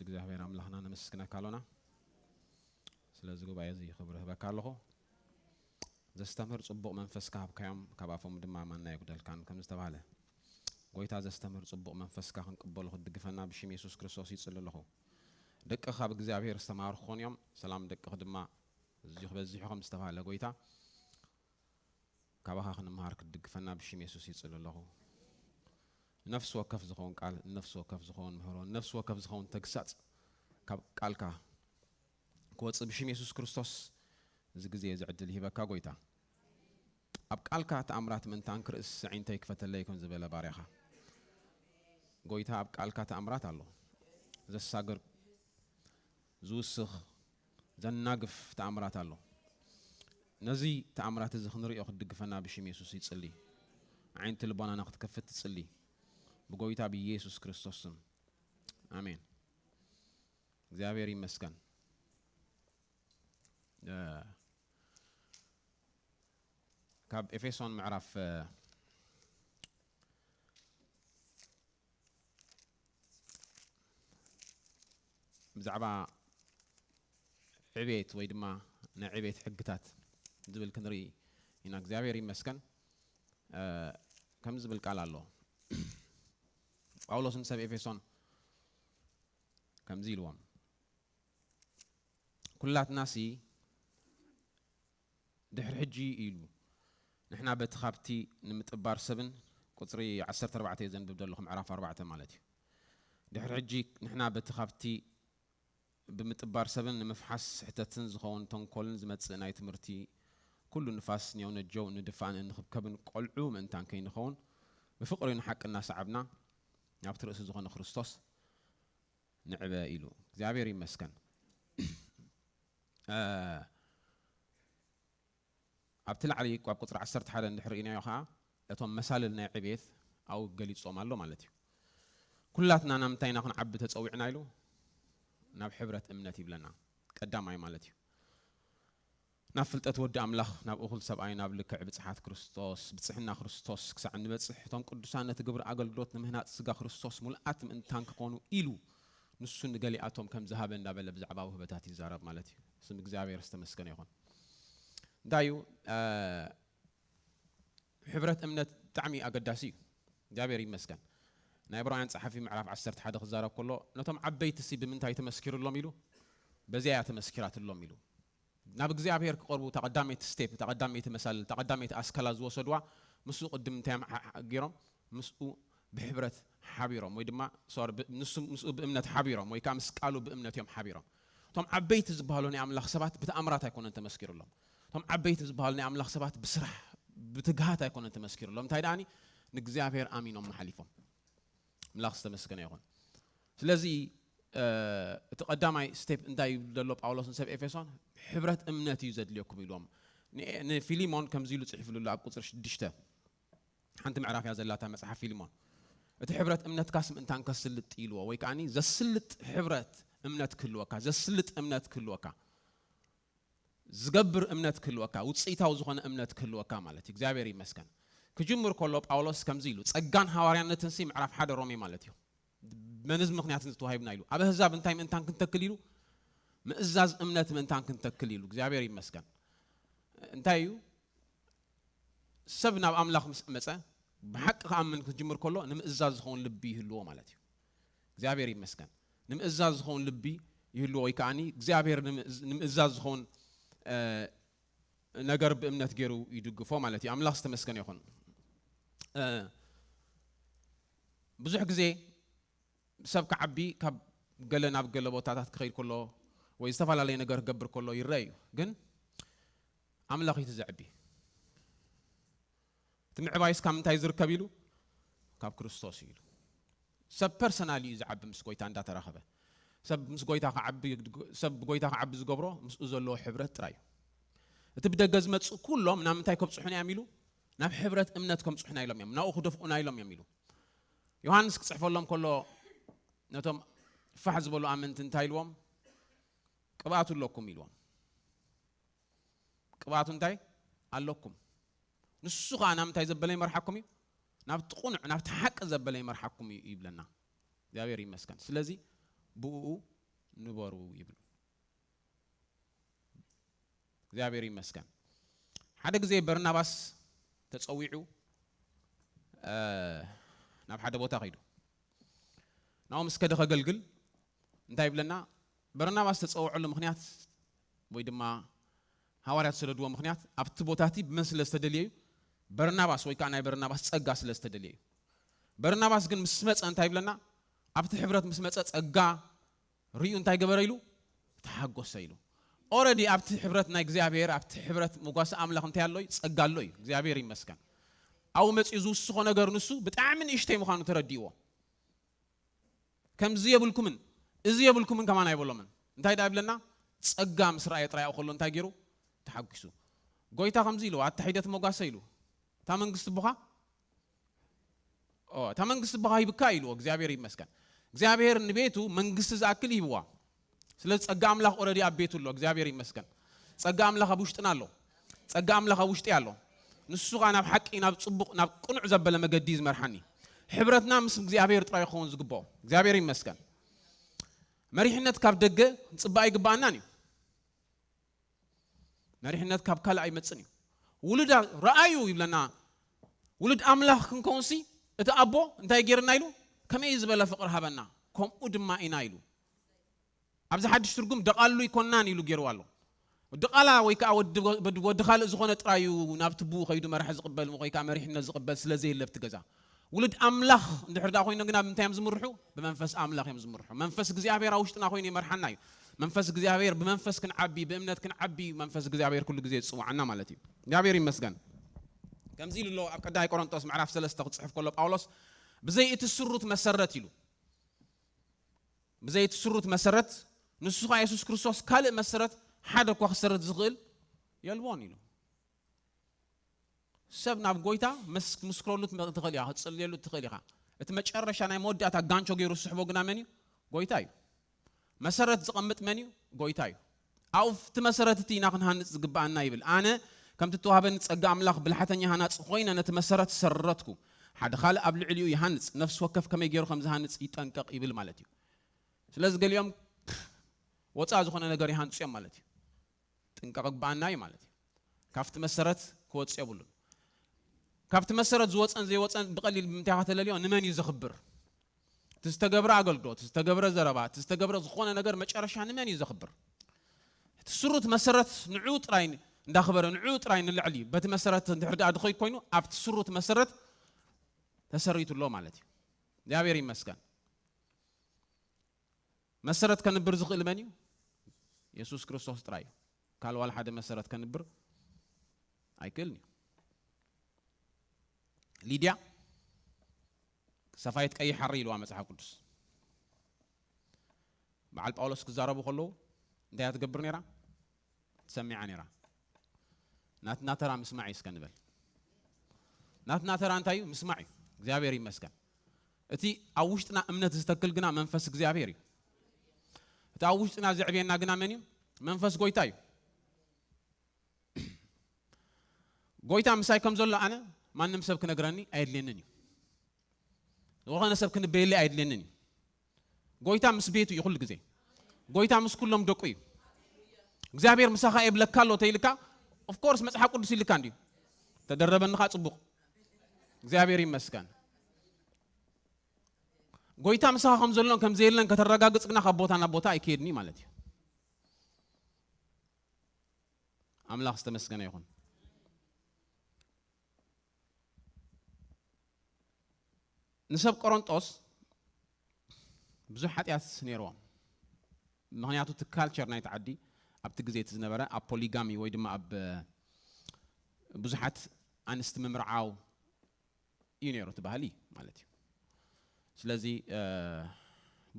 እግዚኣብሔር ኣምላኽና ነመስግነካ ኣሎና። ስለዚ ጉባኤ እዚ ክብሪ ህበካ ኣለኹ። ዘስተምህር ጽቡቕ መንፈስ ክሃብካዮም፣ ካብ ኣፎም ድማ ማና የጉደልካን ከም ዝተባህለ፣ ጎይታ ዘስተምህር ጽቡቕ መንፈስካ ክንቅበሎ ክትድግፈና ብሽም የሱስ ክርስቶስ ይጽሊ ኣለኹ። ደቅኻ ካብ እግዚኣብሔር ዝተማሃሩ ክኾኑ እዮም፣ ሰላም ደቅኽ ድማ እዚኹ በዚሑ ከም ዝተባህለ፣ ጎይታ ካባኻ ክንምሃር ክትድግፈና ብሽም የሱስ ይጽሊ ኣለኹ። ነፍሲ ወከፍ ዝኸውን ቃል፣ ነፍሲ ወከፍ ዝኸውን ምህሮ፣ ነፍሲ ወከፍ ዝኸውን ተግሳጽ ካብ ቃልካ ክወጽእ ብሽም የሱስ ክርስቶስ እዚ ግዜ እዚ ዕድል ይህበካ ጎይታ። ኣብ ቃልካ ተኣምራት ምእንታን ክርእስ ኣዒንተይ ክፈተለይ ከም ዝበለ ባርያኻ። ጎይታ ኣብ ቃልካ ተኣምራት ኣሎ። ዘሳግር፣ ዝውስኽ፣ ዘናግፍ ተኣምራት ኣሎ። ነዚ ተኣምራት እዚ ክንሪኦ ክትድግፈና ብሽም የሱስ ይጽሊ። ኣዒንቲ ልቦናና ክትከፍት ትጽሊ። ብጎይታ ብኢየሱስ ክርስቶስ ስም። ኣሜን። እግዚኣብሔር ይመስገን። እ፣ ካብ ኤፌሶን ምዕራፍ፣ እ፣ ብዛዕባ ዕቤት ወይ ድማ ናይ ዕቤት ሕግታት ዝብል ክንርኢ ኢና። እግዚኣብሔር ይመስገን። እ፣ ከም ዝብል ቃል ኣሎ። ጳውሎስ ንሰብ ኤፌሶን ከምዚ ኢልዎም፣ ኩላትናሲ ድሕሪ ሕጂ ኢሉ፣ ንሕና በቲ ካብቲ ንምጥባር ሰብን፣ ቁጽሪ ዓሰርተ ኣርባዕተ እየ ዘንብብ ዘለኹ፣ ምዕራፍ ኣርባዕተ ማለት እዩ። ድሕሪ ሕጂ ንሕና በቲ ካብቲ ብምጥባር ሰብን ንምፍሓስ ስሕተትን ዝኸውን ተንኮልን ዝመጽእ ናይ ትምህርቲ ኩሉ ንፋስ ንየውነጀው ንድፋእን እንኽብከብን ቆልዑ ምእንታን ከይንኸውን ብፍቕሪ ንሓቂ እናሰዓብና ናብቲ ርእሲ ዝኾነ ክርስቶስ ንዕበ ኢሉ። እግዚኣብሔር ይመስገን። እ፣ ኣብቲ ላዕሊ ኣብ ቁጽሪ ዓሰርተ ሓደ እንድሕር ርኢናዮ ኸዓ እቶም መሳልል ናይ ዕቤት ኣብኡ ገሊጾም ኣሎ ማለት እዩ። ኩላትና ናብ ምንታይ ኢና ክንዓቢ ተጸዊዕና ኢሉ? ናብ ሕብረት እምነት ይብለና። ቀዳማይ ማለት እዩ። ናብ ፍልጠት ወዲ ኣምላኽ፣ ናብ እኹል ሰብኣይ፣ ናብ ልክዕ ብጽሓት ክርስቶስ፣ ብጽሕና ክርስቶስ ክሳዕ እንበጽሕ፣ እቶም ቅዱሳን ነቲ ግብሪ ኣገልግሎት ንምህናጽ ስጋ ክርስቶስ ምሉኣት ምእንታን ክኾኑ ኢሉ፣ ንሱ ንገሊኣቶም ከም ዝሃበ እንዳበለ ብዛዕባ ውህበታት ይዛረብ ማለት እዩ። ስም እግዚኣብሔር ዝተመስገነ ይኹን። እንታይ እዩ? እ፣ ሕብረት እምነት ብጣዕሚ ኣገዳሲ እዩ። እግዚኣብሔር ይመስገን። ናይ ዕብራውያን ጸሓፊ ምዕራፍ ዓሰርተ ሓደ ክዛረብ ከሎ፣ ነቶም ዓበይትሲ ብምንታይ ተመስኪሩሎም ኢሉ? በዚኣ እያ ተመስኪራትሎም ኢሉ። ናብ እግዚኣብሔር ክቐርቡ እታ ቀዳመይቲ ስቴፕ፣ እታ ቀዳመይቲ መሳልል፣ እታ ቀዳመይቲ ኣስካላ ዝወሰድዋ፣ ምስኡ ቅድም እንታይ እዮም ሓ-፣ ሓ-፣ ገይሮም? ምስኡ ብሕብረት ሓቢሮም፣ ወይ ድማ፣ ሶሪ፣ ብ-፣ ንሱ፣ ምስኡ ብእምነት ሓቢሮም፣ ወይ ከዓ ምስ ቃሉ ብእምነት እዮም ሓቢሮም። እቶም ዓበይቲ ዝበሃሉ ናይ ኣምላኽ ሰባት ብተኣምራት ኣይኮነን ተመስኪሩሎም። እቶም ዓበይቲ ዝበሃሉ ናይ ኣምላኽ ሰባት ብስራሕ፣ ብትግሃት ኣይኮነን ተመስኪሩሎም። እንታይ ደኣኒ? ንእግዚኣብሔር ኣሚኖም መሓሊፎም። ኣምላኽ ዝተመስገነ ይኹን። ስለዚ፣ እ፣ እቲ ቀዳማይ ስቴፕ እንታይ ይብል ዘሎ ጳውሎስ ንሰብ ኤፌሶን? ሕብረት እምነት እዩ ዘድልየኩም ኢልዎም። ን-፣ ንፊሊሞን ከምዚ ኢሉ ጽሒፉሉ ኣሎ ኣብ ቁጽሪ ሽዱሽተ። ሓንቲ ምዕራፍ እያ ዘላታ መጽሓፍ ፊሊሞን። እቲ ሕብረት እምነትካስ ምእንታን ከስልጥ ኢልዎ፣ ወይ ከዓኒ ዘስልጥ ሕብረት እምነት ክህልወካ፣ ዘስልጥ እምነት ክህልወካ፣ ዝገብር እምነት ክህልወካ፣ ውጽኢታዊ ዝኾነ እምነት ክህልወካ ማለት እዩ። እግዚኣብሔር ይመስገን። ክጅምር ከሎ ጳውሎስ ከምዚ ኢሉ፣ ጸጋን ሃዋርያነትን ሲ ምዕራፍ ሓደ ሮሜ ማለት እዩ። መን እዚ ምኽንያት እዚ ተዋሂብና ኢሉ። ኣብ ኣህዛብ እንታይ ምእንታን ክንተክል ኢሉ? ምእዛዝ እምነት ምእንታን ክንተክል ኢሉ። እግዚኣብሔር ይመስገን። እንታይ እዩ? ሰብ ናብ ኣምላኽ ምስ መጸ፣ ብሓቂ ክኣምን ክጅምር ከሎ፣ ንምእዛዝ ዝኸውን ልቢ ይህልዎ ማለት እዩ። እግዚኣብሔር ይመስገን። ንምእዛዝ ዝኸውን ልቢ ይህልዎ፣ ወይ ከዓኒ እግዚኣብሔር ንምእዝ-፣ ንምእዛዝ ዝኸውን፣ እ፣ ነገር ብእምነት ገይሩ ይድግፎ ማለት እዩ። ኣምላኽ ዝተመስገነ ይኹን። እ፣ ብዙሕ ግዜ ሰብ ክዓቢ ካብ ገለ ናብ ገለ ቦታታት ክኸይድ ከሎ ወይ ዝተፈላለየ ነገር ክገብር ከሎ ይረአ እዩ። ግን ኣምላኽ እዩ እቲ ዘዕቢ። እቲ ምዕባይስ ካብ ምንታይ ዝርከብ ኢሉ? ካብ ክርስቶስ እዩ ኢሉ። ሰብ ፐርሰናል እዩ ዝዓቢ ምስ ጎይታ እንዳተራኸበ። ሰብ ምስ ጎይታ ክዓቢ፣ ሰብ ብጎይታ ክዓቢ ዝገብሮ ምስኡ ዘለዎ ሕብረት ጥራይ እዩ። እቲ ብደገ ዝመጽእ ኩሎም ናብ ምንታይ ከብጽሑና እዮም ኢሉ? ናብ ሕብረት እምነት ከምጽሑና ኢሎም እዮም። ናብኡ ክደፍኡና ኢሎም እዮም ኢሉ። ዮሃንስ ክጽሕፈሎም ከሎ ነቶም ፋሕ ዝበሉ ኣመንቲ እንታይ ኢልዎም? ቅብኣቱ ኣለኩም ኢልዎም። ቅብኣቱ እንታይ ኣለኩም? ንሱ ኸዓ ናብ ምንታይ ዘበለ ይመርሓኩም እዩ? ናብቲ ቁኑዕ፣ ናብቲ ሓቂ ዘበለ ይመርሓኩም እዩ ይብለና። እግዚኣብሔር ይመስገን። ስለዚ ብእኡ ንበሩ ይብል። እግዚኣብሔር ይመስገን። ሓደ ግዜ በርናባስ ተጸዊዑ ናብ ሓደ ቦታ ከይዱ ናው ምስ ከደ ከገልግል እንታይ ይብለና? በርናባስ ተጸውዐሉ ምኽንያት ወይ ድማ ሃዋርያት ዝሰደድዎ ምኽንያት ኣብቲ ቦታ እቲ ብመን ስለ ዝተደልየ እዩ? በርናባስ ወይ ከዓ ናይ በርናባስ ጸጋ ስለ ዝተደልየ እዩ። በርናባስ ግን ምስ መጸ እንታይ ይብለና? ኣብቲ ሕብረት ምስ መጸ ጸጋ ርእዩ እንታይ ገበረ ኢሉ? ተሓጎሰ ኢሉ። ኦረዲ ኣብቲ ሕብረት ናይ እግዚኣብሔር ኣብቲ ሕብረት መጓሰ ኣምላኽ እንታይ ኣሎ እዩ? ጸጋ ኣሎ እዩ። እግዚኣብሔር ይመስገን። ኣብኡ መጺኡ ዝውስኾ ነገር ንሱ ብጣዕሚ ንእሽተይ ምዃኑ ተረዲእዎ። ከምዚ የብልኩምን እዚ የብልኩምን ከማን ኣይበሎምን። እንታይ ደኣ ይብለና? ጸጋ ምስ ረኣየ ጥራይ ኣብኡ ከሎ እንታይ ገይሩ? ተሓጒሱ። ጎይታ ከምዚ ኢሉ ኣታ ሒደት መጓሰ ኢሉ እታ መንግስቲ ኣቦኻ እታ መንግስቲ ኣቦኻ ሂብካ ኢሉ እግዚኣብሔር ይመስገን። እግዚኣብሔር ንቤቱ መንግስቲ ዝኣክል ይህብዋ። ስለዚ ጸጋ ኣምላኽ ኦረዲ ኣብ ቤቱ ኣሎ። እግዚኣብሔር ይመስገን። ጸጋ ኣምላኽ ኣብ ውሽጥና ኣሎ። ጸጋ ኣምላኽ ኣብ ውሽጢ ኣሎ። ንሱ ኸኣ ናብ ሓቂ ናብ ጽቡቕ ናብ ቅኑዕ ዘበለ መገዲ እዩ ዝመርሓኒ። ሕብረትና ምስ እግዚኣብሔር ጥራይ ክኸውን ዝግብኦ። እግዚኣብሔር ይመስገን። መሪሕነት ካብ ደገ ክንጽበ ኣይግብኣናን እዩ። መሪሕነት ካብ ካልእ ኣይመጽን እዩ። ውሉዳ ረኣዩ ይብለና። ውሉድ ኣምላኽ ክንከውንሲ እቲ ኣቦ እንታይ ገይርና ኢሉ? ከመይ ዝበለ ፍቕሪ ሃበና ከምኡ ድማ ኢና ኢሉ። ኣብዚ ሓድሽ ትርጉም ደቓሉ ይኮናን ኢሉ ገይርዋ ኣሎ። ድቓላ ወይ ከዓ ወዲ ካልእ ዝኾነ ጥራይ እዩ ናብቲ ብኡ ከይዱ መራሒ ዝቕበል ወይ ከዓ መሪሕነት ዝቕበል ስለ ዘየለ ኣብቲ ገዛ። ውሉድ ኣምላኽ እንድሕር ደኣ ኮይኖም ግን ኣብ ምንታይ እዮም ዝምርሑ? ብመንፈስ ኣምላኽ እዮም ዝምርሑ። መንፈስ እግዚኣብሔር ኣብ ውሽጥና ኮይኑ ይመርሓና እዩ። መንፈስ እግዚኣብሔር ብመንፈስ ክንዓቢ ብእምነት ክንዓቢ መንፈስ እግዚኣብሔር ኩሉ ግዜ ይፅዋዓና ማለት እዩ። እግዚኣብሔር ይመስገን። ከምዚ ኢሉ ኣሎ ኣብ ቀዳማይ ቆሮንጦስ ምዕራፍ ሰለስተ ክፅሕፍ ከሎ ጳውሎስ ብዘይ እቲ ስሩት መሰረት ኢሉ ብዘይ እቲ ስሩት መሰረት ንሱ ኸዓ የሱስ ክርስቶስ ካልእ መሰረት ሓደ እኳ ክሰርት ዝኽእል የልቦን ኢሉ። ሰብ ናብ ጎይታ ክትምስክረሉ ትኽእል ኢኻ፣ ክትጽልየሉ ትኽእል ኢኻ። እቲ መጨረሻ ናይ መወዳእታ ጋንቾ ገይሩ ዝስሕቦ ግና መን እዩ? ጎይታ እዩ። መሰረት ዝቐምጥ መን እዩ? ጎይታ እዩ። ኣብቲ መሰረት እቲ ኢና ክንሃንጽ ዝግብኣና ይብል። ኣነ ከምቲ እተዋህበኒ ጸጋ ኣምላኽ ብልሓተኛ ሃናጺ ኮይነ ነቲ መሰረት ሰረትኩ። ሓደ ካልእ ኣብ ልዕሊኡ ይሃንጽ። ነፍሲ ወከፍ ከመይ ገይሩ ከም ዝሃንጽ ይጠንቀቕ ይብል ማለት እዩ። ስለዚ ገሊኦም ወጻ ዝኾነ ነገር ይሃንጹ እዮም ማለት እዩ። ጥንቃቕ ግብኣና እዩ ማለት እዩ። ካብቲ መሰረት ክወጽእ የብሉን። ካብቲ መሰረት ዝወጸን ዘይወጸን ብቐሊል ብምንታይ ከተለልዮ? ንመን እዩ ዘኽብር? እቲ ዝተገብረ ኣገልግሎት፣ እቲ ዝተገብረ ዘረባ፣ እቲ ዝተገብረ ዝኾነ ነገር መጨረሻ ንመን እዩ ዘኽብር? እቲ ስሩት መሰረት ንዑ ጥራይ እንዳኽበረ ንዑ ጥራይ ንልዕሊ በቲ መሰረት እንድሕር ደኣ ድኸይድ ኮይኑ ኣብቲ ስሩት መሰረት ተሰሪቱ ኣሎ ማለት እዩ። እግዚኣብሔር ይመስገን። መሰረት ከንብር ዝኽእል መን እዩ? የሱስ ክርስቶስ ጥራይ እዩ። ካልእ ዋላ ሓደ መሰረት ከንብር ኣይክእልን እዩ። ሊድያ ሰፋይት ቀይሕ ሓሪ ኢልዋ መጽሓፍ ቅዱስ። በዓል ጳውሎስ ክዛረቡ ከለዉ እንታይ እያ ትገብር ነይራ? ትሰሚዓ ነይራ። ናትና ተራ ምስማዕ እዩ እስከ ንበል። ናትና ተራ እንታይ እዩ? ምስማዕ እዩ። እግዚኣብሔር ይመስገን። እቲ ኣብ ውሽጥና እምነት ዝተክል ግና መንፈስ እግዚኣብሔር እዩ። እቲ ኣብ ውሽጥና ዘዕብየና ግና መን እዩ? መንፈስ ጎይታ እዩ። ጎይታ ምሳይ ከም ዘሎ ኣነ ማንም ሰብ ክነግረኒ ኣየድልየንን እዩ። ዝኾነ ሰብ ክንበየለይ ኣየድልየንን እዩ። ጎይታ ምስ ቤቱ እዩ ኩሉ ግዜ። ጎይታ ምስ ኩሎም ደቁ እዩ። እግዚኣብሔር ምሳኻ የብለካ ኣሎ ተይልካ ኦፍኮርስ መጽሓፍ ቅዱስ ይልካ እንዲዩ። ተደረበንኻ ጽቡቕ። እግዚኣብሔር ይመስገን። ጎይታ ምሳኻ ከም ዘሎን ከም ዘየለን ከተረጋግጽ ግና ካብ ቦታ ናብ ቦታ ኣይከየድኒ ማለት እዩ። ኣምላኽ ዝተመስገነ ይኹን። ንሰብ ቆሮንጦስ ብዙሕ ሓጢኣት ነይርዎም። ምኽንያቱ እቲ ካልቸር ናይቲ ዓዲ ኣብቲ ግዜ እቲ ዝነበረ ኣብ ፖሊጋሚ ወይ ድማ ኣብ ብዙሓት ኣንስቲ ምምርዓው እዩ ነይሩ እቲ ባህሊ ማለት እዩ። ስለዚ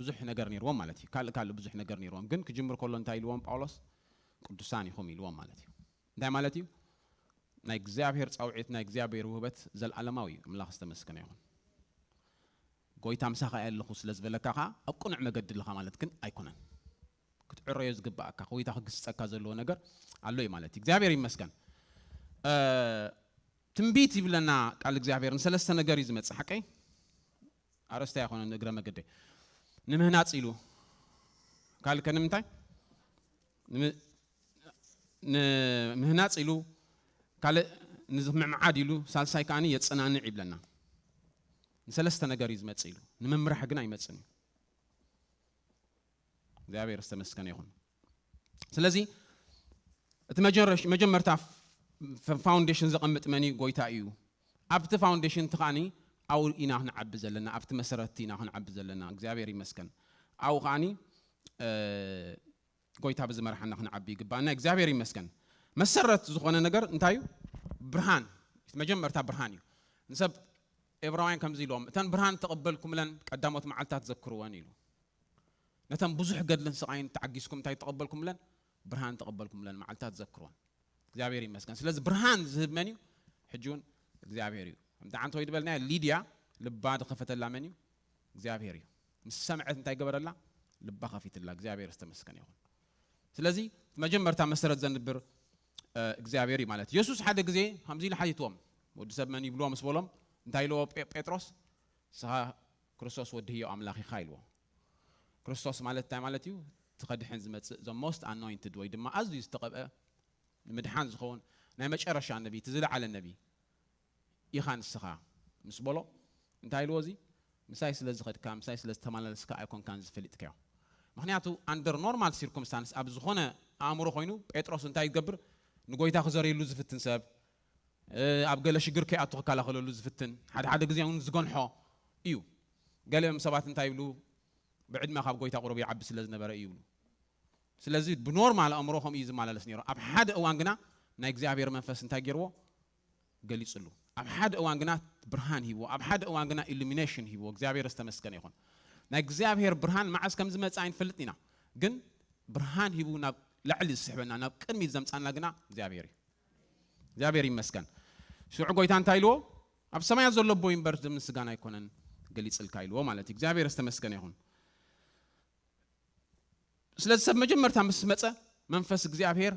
ብዙሕ ነገር ነይርዎም ማለት እዩ። ካልእ ካልእ ብዙሕ ነገር ነይርዎም፣ ግን ክጅምር ከሎ እንታይ ኢልዎም ጳውሎስ? ቅዱሳን ኢኹም ኢልዎም ማለት እዩ። እንታይ ማለት እዩ? ናይ እግዚኣብሔር ጻውዒት ናይ እግዚኣብሔር ውህበት ዘለዓለማዊ እዩ። ኣምላኽ ዝተመስገነ ይኹን። ጎይታ ምሳኻ እየ ኣለኹ ስለ ዝበለካ ኸዓ ኣብ ቅኑዕ መገዲ ኣለኻ ማለት ግን ኣይኮነን። ክትዕረዮ ዝግብኣካ ጎይታ ክግስጸካ ዘለዎ ነገር ኣሎ እዩ ማለት እዩ። እግዚኣብሔር ይመስገን። ትንቢት ይብለና ቃል እግዚኣብሔር ንሰለስተ ነገር እዩ ዝመጽእ ሓቀይ ኣረስታ ይኮነ እግረ መገደይ ንምህናጽ ኢሉ ካልእ ከ ንምንታይ? ንምህናፅ ኢሉ፣ ካልእ ንምምዓድ ኢሉ፣ ሳልሳይ ከዓኒ የፀናንዕ ይብለና። ንሰለስተ ነገር እዩ ዝመፅእ ኢሉ፣ ንምምራሕ ግን ኣይመፅን እዩ። እግዚኣብሔር ዝተመስገነ ይኹን። ስለዚ እቲ መጀመርታ ፋውንዴሽን ዘቐምጥ መን እዩ? ጎይታ እዩ። ኣብቲ ፋውንዴሽን እቲ ከዓኒ ኣብኡ ኢና ክንዓቢ ዘለና፣ ኣብቲ መሰረትቲ ኢና ክንዓቢ ዘለና። እግዚኣብሔር ይመስገን። ኣብኡ ከዓኒ ጎይታ ብዝመርሓና ክንዓቢ ይግባና። እግዚኣብሔር ይመስገን። መሰረት ዝኾነ ነገር እንታይ እዩ? ብርሃን። መጀመርታ ብርሃን እዩ። ንሰብ ኤብራውያን ከምዚ ኢሎም፣ እተን ብርሃን ተቐበልኩምለን ቀዳሞት መዓልታት ዘክርወን ኢሉ። ነተን ብዙሕ ገድልን ስቓይን ተዓጊስኩም እንታይ ተቐበልኩምለን? ብርሃን ተቐበልኩምለን መዓልታት ዘክርወን። እግዚኣብሔር ይመስገን። ስለዚ ብርሃን ዝህብ መን እዩ? ሕጂ እውን እግዚኣብሔር እዩ። ከምቲ ዓንተ ወይ ዝበልናዮ፣ ሊድያ ልባ ዝኸፈተላ መን እዩ? እግዚኣብሔር እዩ። ምስ ሰምዐት እንታይ ገበረላ? ልባ ከፊትላ። እግዚኣብሔር ዝተመስገነ ይኹን። ስለዚ መጀመርታ መሰረት ዘንብር እግዚኣብሔር እዩ ማለት። የሱስ ሓደ ግዜ ከምዚ ኢሉ ሓቲትዎም፣ ወዲ ሰብ መን ይብልዎ ምስ በሎም፣ እንታይ ኢልዎ? ጴጥሮስ፣ ንስኻ ክርስቶስ ወዲ ህያው ኣምላኽ ኢኻ ኢልዎ። ክርስቶስ ማለት እንታይ ማለት እዩ? እቲ ከድሕን ዝመፅእ፣ the most anointed ወይ ድማ ኣዝዩ ዝተቐብአ ንምድሓን ዝኸውን ናይ መጨረሻ ነቢ፣ እቲ ዝለዓለ ነቢ ኢኻ ንስኻ ምስ በሎ፣ እንታይ ኢልዎ? እዚ ምሳይ ስለ ዝኸድካ፣ ምሳይ ስለ ዝተመላለስካ ኣይኮንካን ዝፈሊጥካዮ። ምክንያቱ under normal circumstance ኣብ ዝኾነ ኣእምሮ ኮይኑ ጴጥሮስ እንታይ ይገብር? ንጎይታ ክዘርየሉ ዝፍትን ሰብ፣ ኣብ ገለ ሽግር ከይኣቱ ክከላኸለሉ ዝፍትን፣ ሓደ ሓደ ግዜ እውን ዝገንሖ እዩ። ገሊኦም ሰባት እንታይ ይብሉ? ብዕድመ ካብ ጎይታ ቁሩብ ይዓቢ ስለ ዝነበረ እዩ ይብሉ። ስለዚ ብኖርማል ኣእምሮ ከምኡ እዩ ዝመላለስ ነይሩ። ኣብ ሓደ እዋን ግና ናይ እግዚኣብሔር መንፈስ እንታይ ገይርዎ? ገሊፅሉ። ኣብ ሓደ እዋን ግና ብርሃን ሂብዎ። ኣብ ሓደ እዋን ግና ኢሉሚኔሽን ሂብዎ። እግዚኣብሔር ዝተመስገነ ይኹን። ናይ እግዚኣብሔር ብርሃን መዓዝ ከም ዝመፅእ ኣይንፈልጥን ኢና፣ ግን ብርሃን ሂቡ ናብ ላዕሊ ዝስሕበና፣ ናብ ቅድሚት ዘምፃና ግና እግዚኣብሔር እዩ። እግዚኣብሔር ይመስገን። ሽዑ ጎይታ እንታይ ኢልዎ? ኣብ ሰማያት ዘሎ ኣቦይ እምበር ምስጋና ኣይኮነን ገሊፅልካ ኢልዎ ማለት እዩ። እግዚኣብሔር ዝተመስገነ ይኹን። ስለዚ ሰብ መጀመርታ ምስ መፀ መንፈስ እግዚኣብሔር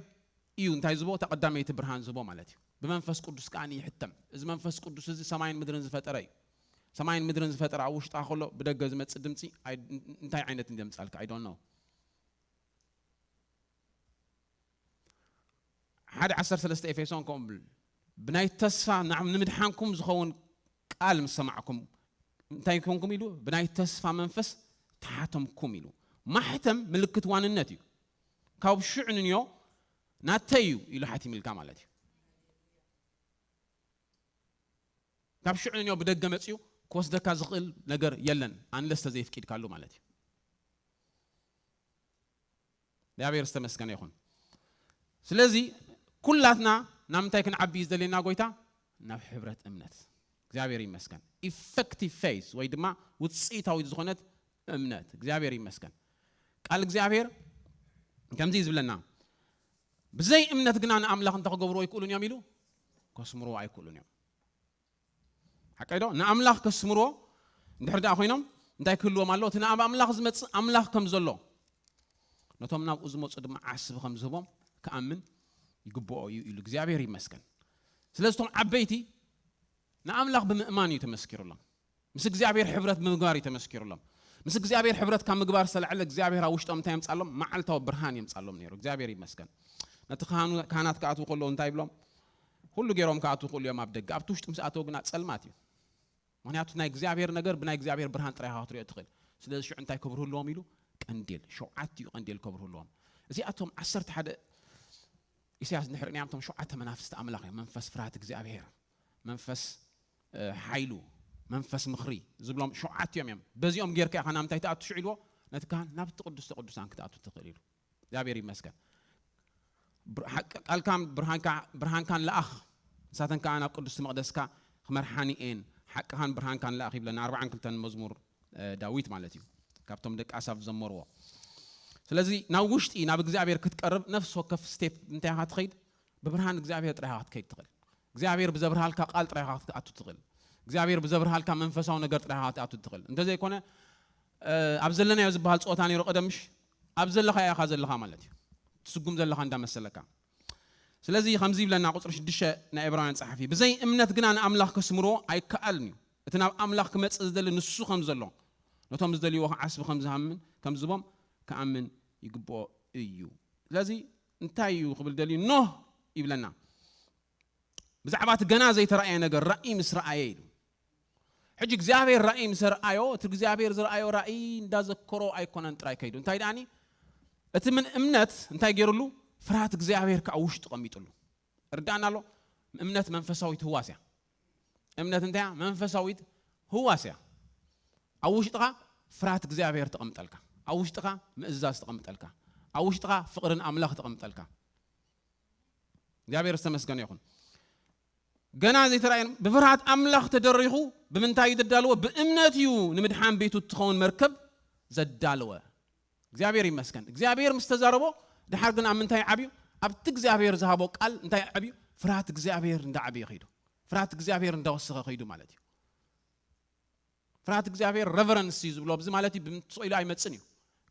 እዩ እንታይ ዝቦ? እታ ቀዳመይቲ ብርሃን ዝቦ ማለት እዩ። ብመንፈስ ቅዱስ ከዓ ይሕተም። እዚ መንፈስ ቅዱስ እዚ ሰማይን ምድርን ዝፈጠረ እዩ። ሰማይን ምድርን ዝፈጠረ ኣብ ውሽጣ ከሎ ብደገ ዝመፅእ ድምፂ እንታይ ዓይነት ዘምፃልካ? I don't know። ሓደ ዓሰርተ ሰለስተ ኤፌሶን ከምኡ ብል፣ ብናይ ተስፋ ንምድሓንኩም ዝኸውን ቃል ምስ ሰማዕኩም እንታይ ኮንኩም ኢሉ? ብናይ ተስፋ መንፈስ ተሓተምኩም ኢሉ። ማሕተም ምልክት ዋንነት እዩ። ካብ ሽዑ ንንዮ ናተይ እዩ ኢሉ ሓቲምልካ ማለት እዩ። ካብ ሽዑ ንንዮ ብደገ መፅዩ ክወስደካ ዝኽእል ነገር የለን፣ ኣንለስ ተዘይፍቂድካሉ ማለት እዩ። እግዚኣብሔር ዝተመስገነ ይኹን። ስለዚ ኩላትና ናብ ምንታይ ክንዓቢ እዩ ዝደልየና ጎይታ? ናብ ሕብረት እምነት። እግዚኣብሔር ይመስገን። ኢፌክቲቭ ፌዝ ወይ ድማ ውፅኢታዊት ዝኾነት እምነት። እግዚኣብሔር ይመስገን። ቃል እግዚኣብሔር ከምዚ እዩ ዝብለና፣ ብዘይ እምነት ግና ንኣምላኽ እንተ ክገብሩ ኣይክእሉን እዮም ኢሉ፣ ከስምርዎ ኣይክእሉን እዮም። ሓቀይ ዶ? ንኣምላኽ ከስምርዎ እንድሕር ደኣ ኮይኖም እንታይ ክህልዎም ኣለዎ? እቲ ናብ ኣምላኽ ዝመፅእ ኣምላኽ ከም ዘሎ ነቶም ናብኡ ዝመፁ ድማ ዓስቢ ከም ዝህቦም ክኣምን ይግብኦ እዩ ኢሉ እግዚኣብሔር ይመስገን። ስለዚ እቶም ዓበይቲ ንኣምላኽ ብምእማን እዩ ተመስኪሩሎም። ምስ እግዚኣብሔር ሕብረት ብምግባር እዩ ተመስኪሩሎም። ምስ እግዚኣብሔር ሕብረት ካብ ምግባር ዝተላዕለ እግዚኣብሔር ኣብ ውሽጦም እንታይ የምፃሎም? መዓልታዊ ብርሃን የምፃሎም ነይሩ። እግዚኣብሔር ይመስገን። ነቲ ካህኑ- ካህናት ክኣትዉ ከለዉ እንታይ ይብሎም? ኩሉ ገይሮም ክኣትዉ ክእሉ እዮም ኣብ ደገ። ኣብቲ ውሽጢ ምስ ኣተዉ ግና ፀልማት እዩ። ምክንያቱ ናይ እግዚኣብሔር ነገር ብናይ እግዚኣብሔር ብርሃን ጥራይ ኢኻ ክትሪኦ ትኽእል። ስለዚ ሽዑ እንታይ ክብርህልዎም ኢሉ? ቀንዴል። ሸውዓቲኡ ቀንዴል ከብርህልዎም። እዚኣቶም ዓሰርተ ሓደ ኢሳያስ እንድሕር ርኢናዮም፣ እቶም ሸውዓተ መናፍስቲ ኣምላኽ እዮም። መንፈስ ፍርሃት እግዚኣብሔር፣ መንፈስ ሓይሉ፣ መንፈስ ምኽሪ ዝብሎም ሸውዓቲኦም እዮም። በዚኦም ጌርካ ኢኻ ናብ ምንታይ ትኣቱ ሽዑ ኢልዎ? ነቲ ካህን ናብቲ ቅዱስተ ቅዱሳን ክትኣቱ ትኽእል ኢሉ። እግዚኣብሔር ይመስገን። ቃልካን ብርሃንካን ለኣኽ፣ ንሳተን ከዓ ናብ ቅዱስቲ መቕደስካ ክመርሓኒ እየን። ሓቅኻን ብርሃንካን ለኣኽ ይብለና። ኣርባዓን ክልተን መዝሙር ዳዊት ማለት እዩ፣ ካብቶም ደቂ ኣሳፍ ዘመርዎ። ስለዚ ናብ ውሽጢ ናብ እግዚኣብሔር ክትቀርብ ነፍሲ ወከፍ ስቴፕ እንታይ ኢኻ ትኸይድ? ብብርሃን እግዚኣብሔር ጥራይ ኢኻ ክትከይድ ትኽእል። እግዚኣብሔር ብዘብርሃልካ ቃል ጥራይ ኢኻ ክትኣቱ ትኽእል። እግዚኣብሔር ብዘብርሃልካ መንፈሳዊ ነገር ጥራይ ኢኻ ክትኣቱ ትኽእል። እንተዘይኮነ ኣብ ዘለናዮ ዝበሃል ፀወታ ነይሩ ቀደምሽ፣ ኣብ ዘለኻ ኢኻ ዘለኻ ማለት እዩ። ትስጉም ዘለኻ እንዳመሰለካ። ስለዚ ከምዚ ይብለና ቁፅሪ ሽዱሽተ ናይ ዕብራውያን ፀሓፊ፣ ብዘይ እምነት ግና ንኣምላኽ ከስምርዎ ኣይከኣልን እዩ። እቲ ናብ ኣምላኽ ክመፅእ ዝደሊ ንሱ ከም ዘሎ፣ ነቶም ዝደልይዎ ዓስቢ ከም ዝሃምን ከም ዝቦም ክኣምን ይግብኦ እዩ። ስለዚ እንታይ እዩ ክብል ደልዩ? ኖህ ይብለና። ብዛዕባ እቲ ገና ዘይተራእየ ነገር ራእይ ምስ ረኣየ ኢሉ። ሕጂ እግዚኣብሔር ራእይ ምስ ረኣዮ፣ እቲ እግዚኣብሔር ዝረኣዮ ራእይ እንዳዘከሮ ኣይኮነን ጥራይ ከይዱ። እንታይ ደኣኒ? እቲ ምን እምነት እንታይ ገይሩሉ? ፍርሃት እግዚኣብሔር ከዓ ውሽጡ ቀሚጡሉ። እርዳእና ኣሎ? እምነት መንፈሳዊት ህዋስ እያ። እምነት እንታይ እያ? መንፈሳዊት ህዋስ እያ። ኣብ ውሽጥኻ ፍርሃት እግዚኣብሔር ተቐምጠልካ፣ ኣብ ውሽጥኻ ምእዛዝ ተቐምጠልካ፣ ኣብ ውሽጥኻ ፍቕርን ኣምላኽ ተቐምጠልካ። እግዚኣብሔር ዝተመስገነ ይኹን። ገና ዘይተራእየን ብፍርሃት ኣምላኽ ተደሪኹ። ብምንታይ እዩ ዘዳለወ? ብእምነት እዩ ንምድሓን ቤቱ እትኸውን መርከብ ዘዳለወ። እግዚኣብሔር ይመስገን። እግዚኣብሔር ምስ ተዛረቦ፣ ድሓር ግን ኣብ ምንታይ ዓብዩ? ኣብቲ እግዚኣብሔር ዝሃቦ ቃል እንታይ ዓብዩ? ፍርሃት እግዚኣብሔር እንዳዓብየ ከይዱ፣ ፍርሃት እግዚኣብሔር እንዳወሰኸ ከይዱ ማለት እዩ። ፍርሃት እግዚኣብሔር ረቨረንስ እዩ ዝብሎ። ኣብዚ ማለት እዩ፣ ብምትስኦ ኢሉ ኣይመጽን እዩ።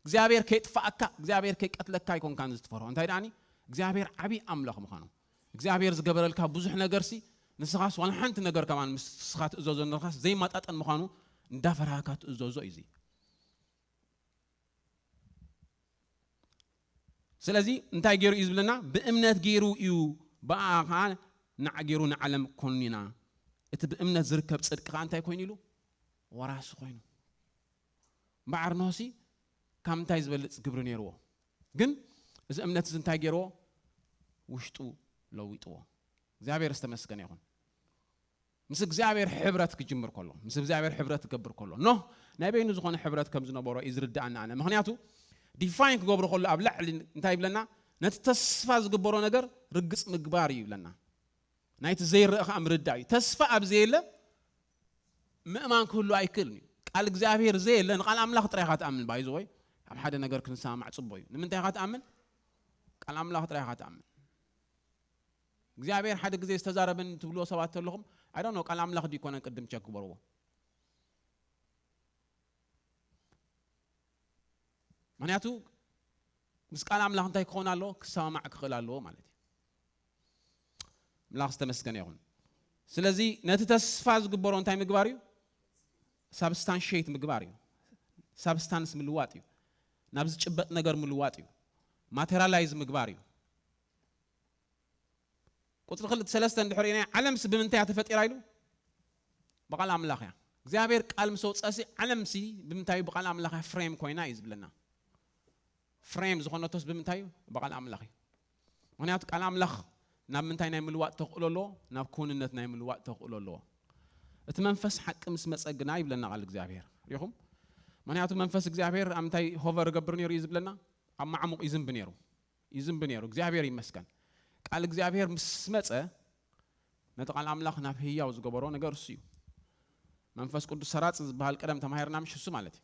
እግዚኣብሔር ከይጥፋኣካ፣ እግዚኣብሔር ከይቀትለካ ኣይኮንካን ዝትፈርሆ። እንታይ ደኣኒ? እግዚኣብሔር ዓብዪ ኣምላኽ ምዃኑ፣ እግዚኣብሔር ዝገበረልካ ብዙሕ ነገርሲ፣ ንስኻስ ዋላ ሓንቲ ነገር ከማን ምስ ንስኻ ትእዘዞ ዘለኻስ ዘይማጣጠን ምዃኑ እንዳፈርሃካ ትእዘዞ እዩ እዚ። ስለዚ እንታይ ገይሩ እዩ ዝብለና? ብእምነት ገይሩ እዩ፣ ብኣ ኸዓ ንዓ ገይሩ ንዓለም ኮኒና። እቲ ብእምነት ዝርከብ ጽድቂ ኸዓ እንታይ ኮይኑ ኢሉ? ወራሲ ኮይኑ። እምበኣር ኖህሲ ካብ ምንታይ ዝበልጽ ግብሪ ነይርዎ? ግን እዚ እምነት እዚ እንታይ ገይርዎ? ውሽጡ ለዊጥዎ። እግዚኣብሔር ዝተመስገነ ይኹን። ምስ እግዚኣብሔር ሕብረት ክጅምር ከሎ፣ ምስ እግዚኣብሔር ሕብረት ክገብር ከሎ፣ ኖህ ናይ በይኑ ዝኾነ ሕብረት ከም ዝነበሮ እዩ ዝርድኣና ኣነ። ምኽንያቱ ዲፋይን ክገብሮ ከሎ ኣብ ላዕሊ እንታይ ይብለና? ነቲ ተስፋ ዝግበሮ ነገር ርግጽ ምግባር እዩ ይብለና። ናይቲ ዘይረአ ኸዓ ምርዳእ እዩ። ተስፋ ኣብ ዘየለ ምእማን ክህሉ ኣይክእልን እዩ። ቃል እግዚኣብሔር ዘየለ፣ ንቃል ኣምላኽ ጥራይ ኢኻ ትኣምን። ባይዘወይ ኣብ ሓደ ነገር ክንሰማማዕ ጽቡቅ እዩ። ንምንታይ ኢኻ ትኣምን? ቃል ኣምላኽ ጥራይ ኢኻ ትኣምን። እግዚኣብሔር ሓደ ግዜ ዝተዛረበኒ ትብልዎ ሰባት ተለኹም፣ ኣይ ዶንት ኖ፣ ቃል ኣምላኽ ድዩ ይኮነን ቅድም ቸክ ግበርዎ። ምኽንያቱ ምስ ቃል ኣምላኽ እንታይ ክኾን ኣለዎ? ክሰማማዕ ክኽእል ኣለዎ ማለት እዩ። ኣምላኽ ዝተመስገነ ይኹን። ስለዚ ነቲ ተስፋ ዝግበሮ እንታይ ምግባር እዩ? ሳብስታንሽት ምግባር እዩ። ሳብስታንስ ምልዋጥ እዩ። ናብ ዝጭበጥ ነገር ምልዋጥ እዩ። ማቴሪያላይዝ ምግባር እዩ። ቁፅሪ ክልተ ሰለስተ እንድሕር ናይ ዓለምስ ብምንታይ እያ ተፈጢራ ኢሉ? ብቃል ኣምላኽ እያ። እግዚኣብሔር ቃል ምስ ኣውፀእሲ ዓለምሲ ብምንታይ እዩ? ብቃል ኣምላኽ እያ ፍሬም ኮይና እዩ ዝብለና። ፍሬም ዝኾነቶስ ብምንታይ እዩ? ብቃል ኣምላኽ እዩ። ምኽንያቱ ቃል ኣምላኽ ናብ ምንታይ ናይ ምልዋጥ ተኽእሎ ኣለዎ? ናብ ክውንነት ናይ ምልዋጥ ተኽእሎ ኣለዎ። እቲ መንፈስ ሓቂ ምስ መፀ ግና ይብለና ቃል እግዚኣብሔር። ሪኹም? ምኽንያቱ መንፈስ እግዚኣብሔር ኣብ ምንታይ ሆቨር ገብር ነይሩ እዩ ዝብለና? ኣብ ማዕሙቕ ይዝንብ ነይሩ። ይዝንብ ነይሩ። እግዚኣብሔር ይመስገን። ቃል እግዚኣብሔር ምስ መፀ ነቲ ቃል ኣምላኽ ናብ ህያው ዝገበሮ ነገር እሱ እዩ። መንፈስ ቅዱስ ሰራፂ ዝበሃል ቀደም ተማሂርና ምሽ እሱ ማለት እዩ።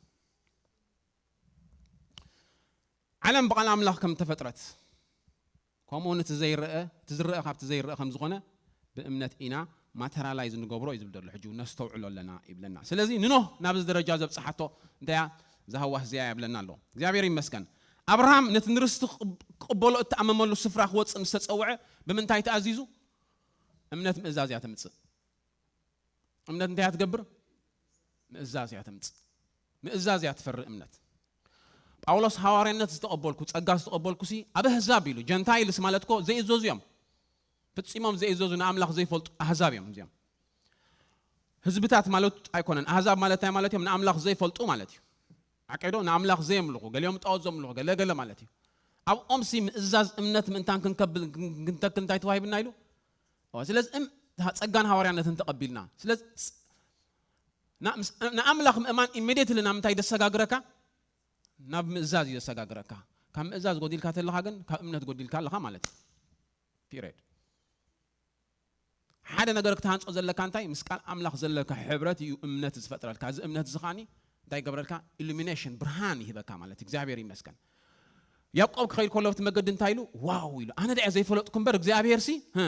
ዓለም ብቃል ኣምላኽ ከም ተፈጥረት፣ ከምኡ እውን እቲ ዘይረአ፣ እቲ ዝረአ ካብቲ ዘይረአ ከም ዝኾነ ብእምነት ኢና ማተራላይዝ ንገብሮ እዩ ዝብል ዘሎ። ሕጂ እውን ነስተውዕሎ ኣለና ይብለና። ስለዚ ንኖህ ናብዚ ደረጃ ዘብፅሓቶ እንታይ እያ? እዛ ሃዋስ እዚኣ እያ ይብለና ኣሎ። እግዚኣብሔር ይመስገን። ኣብርሃም ነቲ ንርስቲ ክቕበሎ እተኣመመሉ ስፍራ ክወፅእ ምስ ተፀውዐ ብምንታይ ተኣዚዙ? እምነት ምእዛዝ እያ ተምፅእ። እምነት እንታይ እያ ትገብር? ምእዛዝ እያ ተምፅእ። ምእዛዝ እያ ትፈሪ እምነት። ጳውሎስ ሃዋርያነት ዝተቐበልኩ፣ ጸጋ ዝተቐበልኩ ሲ ኣብ ኣህዛብ ኢሉ፣ ጀንታይልስ ማለት እኮ ዘይእዘዙ እዮም። ፍጺሞም ዘይእዘዙ፣ ንኣምላኽ ዘይፈልጡ ኣህዛብ እዮም እዚኦም። ህዝብታት ማለት ኣይኮነን። ኣህዛብ ማለት እንታይ ማለት እዮም? ንኣምላኽ ዘይፈልጡ ማለት እዩ። ዓቀዶ ንኣምላኽ ዘየምልኹ፣ ገሊኦም ጣዖት ዘምልኹ፣ ገለ ገለ ማለት እዩ። ኣብኦም ሲ ምእዛዝ እምነት ምእንታን ክንከብል፣ ክንተክል እንታይ ተዋሂብና ኢሉ? ኦ፣ ስለዚ እም-፣ ጸጋን ሃዋርያነትን ተቐቢልና። ስለዚ ስ-፣ ና-፣ ምስ-፣ ንኣምላኽ ምእማን ኢሚዲየትሊ ናብ ምንታይ ደሰጋግረካ? ናብ ምእዛዝ እዩ ዘሰጋግረካ። ካብ ምእዛዝ ጎዲልካ ተለኻ ግን ካብ እምነት ጎዲልካ ኣለኻ ማለት እዩ። ፒሪየድ። ሓደ ነገር ክትሃንጾ ዘለካ እንታይ? ምስ ቃል ኣምላኽ ዘለካ ሕብረት እዩ እምነት ዝፈጥረልካ። እዚ እምነት እዚ ከኣኒ እንታይ ይገብረልካ? ኢሉሚኔሽን፣ ብርሃን ይህበካ ማለት እዩ። እግዚኣብሔር ይመስገን። ያዕቆብ ክኸይድ ከሎ ኣብቲ መገዲ እንታይ ኢሉ? ዋው ኢሉ፣ ኣነ ደኣ ዘይፈለጥኩ እምበር እግዚኣብሔር ሲ፣ ህ፣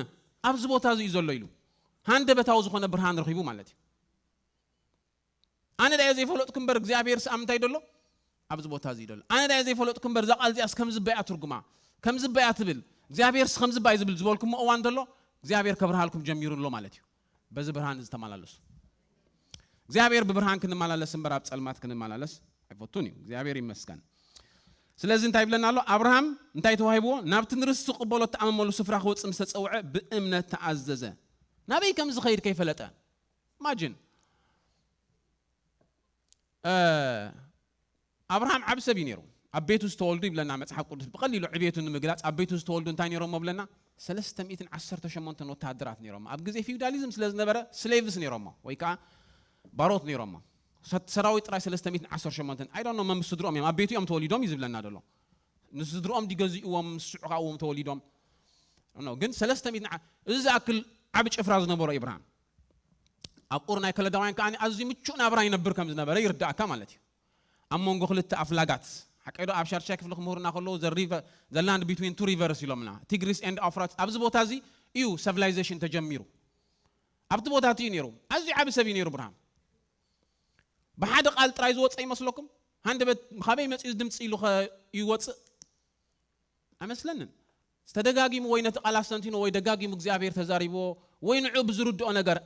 ኣብዚ ቦታ እዚ እዩ ዘሎ ኢሉ። ሃንደበታዊ ዝኾነ ብርሃን ረኺቡ ማለት እዩ። ኣነ ደኣ ዘይፈለጥኩ እምበር እግዚኣብሔር ሲ ኣብ ምንታይ ደሎ? ኣብዚ ቦታ እዚ ደሎ። ኣነ ደኣ ዘይፈለጥኩ እምበር እዛ ቃል እዚኣስ ከምዚ በያ ትርጉማ፣ ከምዚ በያ ትብል፣ እግዚኣብሔር ሲ ከምዚ በያ ዝብል ዝበልኩሞ እዋን ደሎ፣ እግዚኣብሔር ከብርሃልኩም ጀሚሩ ኣሎ ማለት እዩ። በዚ ብርሃን እዚ ተመላለሱ። እግዚኣብሔር ብብርሃን ክንመላለስ እምበር ኣብ ጸልማት ክንመላለስ ኣይፈቱን እዩ። እግዚኣብሔር ይመስገን። ስለዚ እንታይ ይብለና ኣሎ? ኣብርሃም እንታይ ተዋሂብዎ? ናብቲ ንርስቲ ክቕበሎ እተኣመመሉ ስፍራ ክወፅእ ምስ ተፀውዐ ብእምነት ተኣዘዘ። ናበይ ከም ዝኸይድ ከይፈለጠ። ኢማጂን። ኣብርሃም ዓብ ሰብ እዩ ነይሩ። ኣብ ቤቱ ዝተወልዱ ይብለና መጽሓፍ ቅዱስ። ብቐሊሉ ዕቤቱ ንምግላጽ ኣብ ቤቱ ዝተወልዱ እንታይ ነይሮሞ ብለና? ሰለስተ ሚእትን ዓሰርተ ሸሞንተን ወተሃደራት ነይሮሞ። ኣብ ግዜ ፊውዳሊዝም ስለ ዝነበረ ስሌቭስ ነይሮሞ ወይ ከዓ ባሮት ነይሮሞ። ሰራዊት ጥራይ ሰለስተ ሚእትን ዓሰርተ ሸሞንተን። ኣይ ዶንት ኖ መን ስድሮም እዮም፣ ኣብ ቤቱ እዮም ተወሊዶም እዩ ዝብለና ዘሎ። ንስድሮኦም ዲገዚእዎም ምስ ሽዑ ካብዎም ተወሊዶም። ግን ሰለስተ ሚእትን፣ እዚ ዝኣክል ዓብ ጭፍራ ዝነበሮ ኢብራሃም ኣብ ኡር ናይ ከለዳውያን ከኣ ኣዝዩ ምቹእ ናብራ ይነብር ከም ዝነበረ ይርዳእካ ማለት እዩ። ኣብ መንጎ ክልተ ኣፍላጋት፣ ሓቀዶ ኣብ ሻድሻይ ክፍሊ ክምህሩና ከለዉ ዘላንድ ቢትዊን ቱ ሪቨርስ ኢሎምና፣ ቲግሪስ ኤንድ ኣፍራትስ። ኣብዚ ቦታ እዚ እዩ ሰቪላይዜሽን ተጀሚሩ። ኣብቲ ቦታ እቲ እዩ ነይሩ። ኣዝዩ ዓቢ ሰብ እዩ ነይሩ ብርሃም። ብሓደ ቃል ጥራይ ዝወፀ ይመስለኩም? ሃንደበት ካበይ መፂኡ ድምፂ ኢሉ ይወፅእ? ኣይመስለንን። ዝተደጋጊሙ ወይ ነቲ ቃል ኣስተንቲኑ ወይ ደጋጊሙ እግዚኣብሔር ተዛሪብዎ ወይ ንዑ ብዝርድኦ ነገር።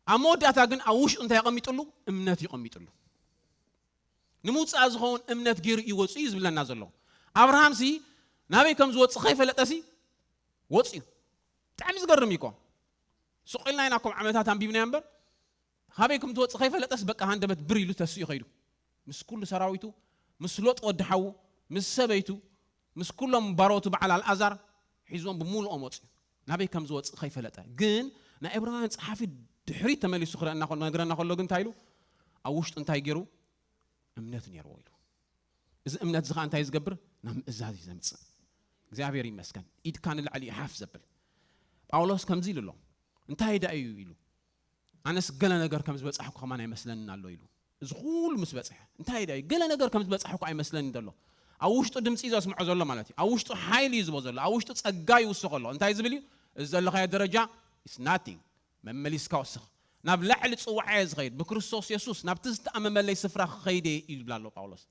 ኣብ መወዳእታ ግን ኣብ ውሽጡ እንታይ የቐሚጥሉ? እምነት ይቐሚጥሉ። ንምውፃእ ዝኸውን እምነት ገይሩ እዩ ወፅኡ እዩ ዝብለና ዘሎ። ኣብርሃምሲ ናበይ ከም ዝወፅእ ከይፈለጠሲ ወፅኡ። ብጣዕሚ ዝገርም እዩ እኮ። ስቕ ኢልና ኢና ከም ዓመታት ኣንቢብናዮ እምበር፣ ካበይ ከም ትወፅእ ከይፈለጠስ በቃ ሃንደበት ብር ኢሉ ተሲኡ ከይዱ። ምስ ኩሉ ሰራዊቱ፣ ምስ ሎጥ ወዲ ሓዉ፣ ምስ ሰበይቱ፣ ምስ ኩሎም ባሮቱ በዓል ኣልኣዛር ሒዝዎም ብምሉኦም ወፅኡ። ናበይ ከም ዝወፅእ ከይፈለጠ። ግን ናይ ዕብራውያን ጸሓፊ ድሕሪት ተመሊሱ ክረአና ከሎ፣ ነግረና ከሎ ግን እንታይ ኢሉ? ኣብ ውሽጡ እንታይ ገይሩ? እምነት ነይርዎ ኢሉ። እዚ እምነት እዚ ኸዓ እንታይ ዝገብር? ናብ ምእዛዝ እዩ ዘምጽእ። እግዚኣብሔር ይመስገን። ኢድካ ንላዕሊ እዩ ሓፍ ዘብል። ጳውሎስ ከምዚ ኢሉ ኣሎ። እንታይ ደኣ እዩ ኢሉ? ኣነስ ገለ ነገር ከም ዝበጻሕኩ ከማን ኣይመስለንን ኣሎ ኢሉ። እዚ ኩሉ ምስ በጽሐ፣ እንታይ ደኣ እዩ? ገለ ነገር ከም ዝበጻሕኩ ኣይመስለንን ዘሎ። ኣብ ውሽጡ ድምጺ እዩ ዘስምዖ ዘሎ ማለት እዩ። ኣብ ውሽጡ ሓይሊ እዩ ዝቦ ዘሎ። ኣብ ውሽጡ ጸጋ ይውስኾ ኣሎ። እንታይ ዝብል እዩ? እዚ ዘለኻዮ ደረጃ is nothing። መመሊስካ ወስኽ። ናብ ላዕሊ ጽዋዕ እየ ዝኸይድ። ብክርስቶስ የሱስ ናብቲ ዝተኣመመለይ ስፍራ ክኸይድ እየ ይብል ኣሎ ጳውሎስ።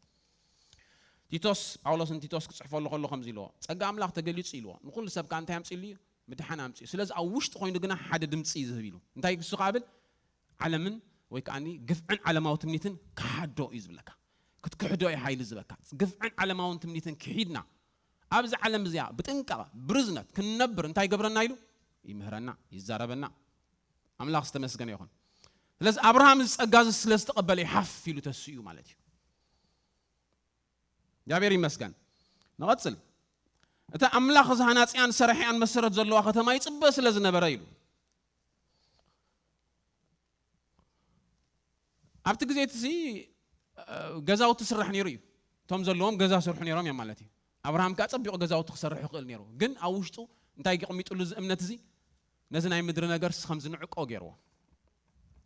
ቲቶስ፣ ጳውሎስ ንቲቶስ ክጽሕፈሉ ከሎ ከምዚ ኢልዎ፣ ጸጋ ኣምላኽ ተገሊጹ ኢልዎ። ንኹሉ ሰብ ከኣ እንታይ ኣምጺእሉ እዩ? ምድሓን ኣምጺኡ። ስለዚ ኣብ ውሽጢ ኮይኑ ግና ሓደ ድምጺ እዩ ዝህብ ኢሉ። እንታይ እሱ ከኣ ብል? ዓለምን ወይ ከኣ ግፍዕን ዓለማዊ ትምኒትን ክሓዶ እዩ ዝብለካ። ክትክሕዶ እዩ ሓይሊ ዝበካ። ግፍዕን ዓለማውን ትምኒትን ክሒድና ኣብዚ ዓለም እዚኣ ብጥንቃቐ ብርዝነት ክንነብር እንታይ ይገብረና ኢሉ? ይምህረና፣ ይዛረበና። ኣምላኽ ዝተመስገነ ይኹን። ስለዚ ኣብርሃም እዚ ጸጋ እዚ ስለ ዝተቐበለ እዩ ሓፍ ኢሉ ተሲኡ ማለት እዩ። እግዚኣብሔር ይመስገን። ንቐጽል። እታ ኣምላኽ ዝሃናጽያን ሰራሒያን መሰረት ዘለዋ ከተማ ይጽበ ስለ ዝነበረ ኢሉ። ኣብቲ ግዜ እቲ ሲ፣ እ፣ ገዛውቲ ስራሕ ነይሩ እዩ። እቶም ዘለዎም ገዛ ሰርሑ ነይሮም እዮም ማለት እዩ። ኣብርሃም ከኣ ጸቢቑ ገዛውቲ ክሰርሕ ይኽእል ነይሩ። ግን ኣብ ውሽጡ እንታይ የቐሚጥሉ እዚ እምነት እዚ? ነዚ ናይ ምድሪ ነገር ሲ ከም ዝንዕቆ ገይርዎ።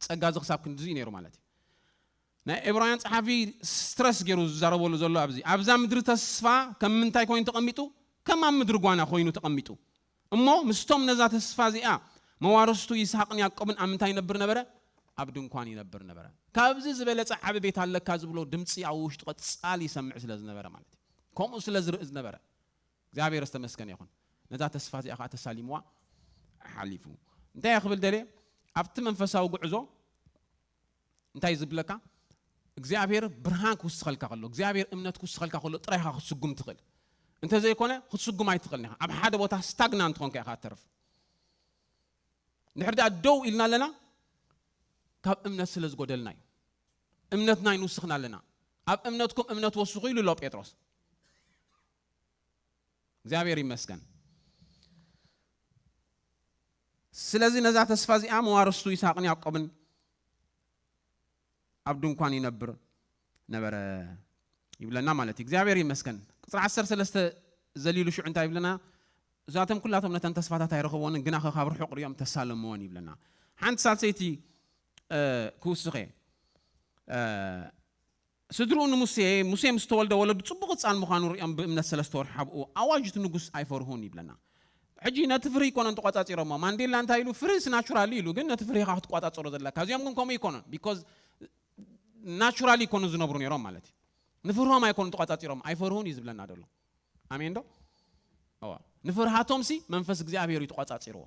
ጸጋ እዚ ክሳብ ክንድዚ እዩ ነይሩ ማለት እዩ። ናይ ዕብራውያን ጸሓፊ ስትረስ ገይሩ ዝዛረበሉ ዘሎ ኣብዚ። ኣብዛ ምድሪ ተስፋ ከም ምንታይ ኮይኑ ተቐሚጡ? ከም ኣብ ምድሪ ጓና ኮይኑ ተቐሚጡ። እሞ ምስቶም ነዛ ተስፋ እዚኣ መዋርስቱ ይስሐቅን ያዕቆብን ኣብ ምንታይ ይነብር ነበረ? ኣብ ድንኳን ይነብር ነበረ። ካብዚ ዝበለጸ ዓቢ ቤት ኣለካ ዝብሎ ድምጺ ኣብ ውሽጡ ቀጻሊ ይሰምዕ ስለ ዝነበረ ማለት እዩ። ከምኡ ስለ ዝርኢ ዝነበረ። እግዚኣብሔር ዝተመስገነ ይኹን። ነዛ ተስፋ እዚኣ ከዓ ተሳሊምዋ ሓሊፉ። እንታይ እየ ክብል ደልየ? ኣብቲ መንፈሳዊ ጉዕዞ እንታይ ዝብለካ? እግዚኣብሔር ብርሃን ክውስኸልካ ከሎ፣ እግዚኣብሔር እምነት ክውስኸልካ ከሎ ጥራይ ኢኻ ክትስጉም ትኽእል። እንተዘይኮነ ክትስጉም ኣይትኽእልን ኢኻ። ኣብ ሓደ ቦታ ስታግናንት ኮንካ ኢኻ ትተርፍ። እንድሕር ደኣ ደው ኢልና ኣለና፣ ካብ እምነት ስለ ዝጎደልና እዩ። እምነትና ይንውስኽና ኣለና። ኣብ እምነትኩም እምነት ወስኹ ኢሉ ኣሎ ጴጥሮስ። እግዚኣብሔር ይመስገን። ስለዚ ነዛ ተስፋ እዚኣ መዋርስቱ ይስሐቅን ያዕቆብን ኣብ ድንኳን ይነብር ነበረ ይብለና ማለት እዩ። እግዚኣብሔር ይመስገን። ቁፅሪ ዓሰርተ ሰለስተ ዘሊሉ ሽዑ እንታይ ይብለና? እዛቶም ኩላቶም ነተን ተስፋታት ኣይረኸብዎንን፣ ግና ከ ካብ ርሑቕ ሪኦም ተሳለምዎን ይብለና። ሓንቲ ሳልሰይቲ፣ እ፣ ክውስኸ፣ እ፣ ስድርኡ ንሙሴ፣ ሙሴ ምስ ተወልደ ወለዱ ጽቡቕ ህጻን ምዃኑ ሪኦም ብእምነት ሰለስተ ወርሒ ኣብኡ ኣዋጅ እቲ ንጉስ ኣይፈርሁን ይብለና። ሕጂ ነቲ ፍርሂ ኣይኮነን ተቋጻጺሮሞ። ማንዴላ እንታይ ኢሉ? ፍርሂስ ናቹራሊ ኢሉ፣ ግን ነቲ ፍርሂ ኢኻ ክትቋጻጸሮ ዘለካ። እዚኦም ግን ከምኡ ኣይኮኑን። ቢኮዝ ናቹራሊ ኣይኮኑ ዝነብሩ ነይሮም ማለት እዩ። ንፍርሆም ኣይኮኑ ተቋጻጺሮም፣ ኣይፈርሁን እዩ ዝብለና ዘሎ። ኣሜን ዶ? እዋ። ንፍርሃቶም ሲ መንፈስ እግዚኣብሔር እዩ ተቋጻጺርዎ።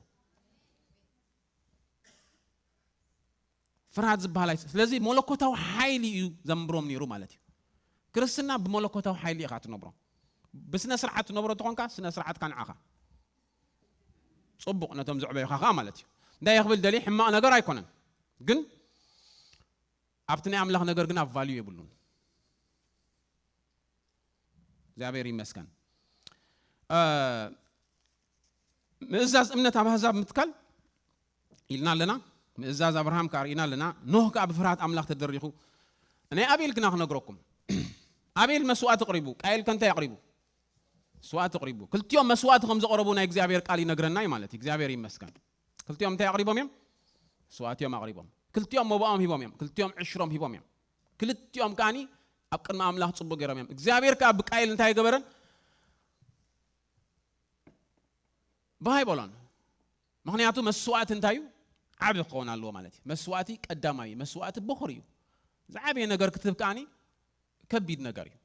ፍርሃት ዝበሃል ኣይ-፣ ስለዚ መለኮታዊ ሓይሊ እዩ ዘንብሮም ነይሩ ማለት እዩ። ክርስትና ብመለኮታዊ ሓይሊ ኢኻ ትነብሮ። ብስነ ስርዓት ትነብሮ ተኾንካ፣ ስነ ስርዓትካ ንዓኻ። ጽቡቕ፣ ነቶም ዘዕበዩኻ ኸኣ ማለት እዩ። እንታይ ክብል ደሊ፣ ሕማቕ ነገር ኣይኮነን። ግን ኣብቲ ናይ ኣምላኽ ነገር ግን ኣብ ቫልዩ የብሉን። እግዚኣብሔር ይመስገን። እ፣ ምእዛዝ እምነት ኣብ ኣህዛብ ምትካል ኢልና ኣለና። ምእዛዝ ኣብርሃም ከኣ ርኢና ኣለና። ኖህ ከኣ ብፍርሃት ኣምላኽ ተደሪኹ። ናይ ኣቤል ግና ክነግረኩም። ኣቤል መስዋእቲ ኣቕሪቡ፣ ቃየል ከ እንታይ ኣቕሪቡ? መስዋእቲ ኣቕሪቡ። ክልቲኦም መስዋእቲ ከም ዘቕረቡ ናይ እግዚኣብሔር ቃል ይነግረና እዩ ማለት እዩ። እግዚኣብሔር ይመስገን። ክልቲኦም እንታይ ኣቕሪቦም እዮም? መስዋእቲ እዮም ኣቕሪቦም። ክልቲኦም መባኦም ሂቦም እዮም። ክልቲኦም ዕሽሮም ሂቦም እዮም። ክልቲኦም ከኣኒ ኣብ ቅድሚ ኣምላኽ ጽቡቕ ገይሮም እዮም። እግዚኣብሔር ከኣ ብቃየል እንታይ ኣይገበረን? ብሃይበሎን። ምኽንያቱ መስዋእቲ እንታይ እዩ? ዓቢ ክኸውን ኣለዎ ማለት እዩ። መስዋእቲ ቀዳማይ እዩ። መስዋእቲ በኹሪ እዩ። ዝዓበየ ነገር ክትህብ ከኣኒ ከቢድ ነገር እዩ።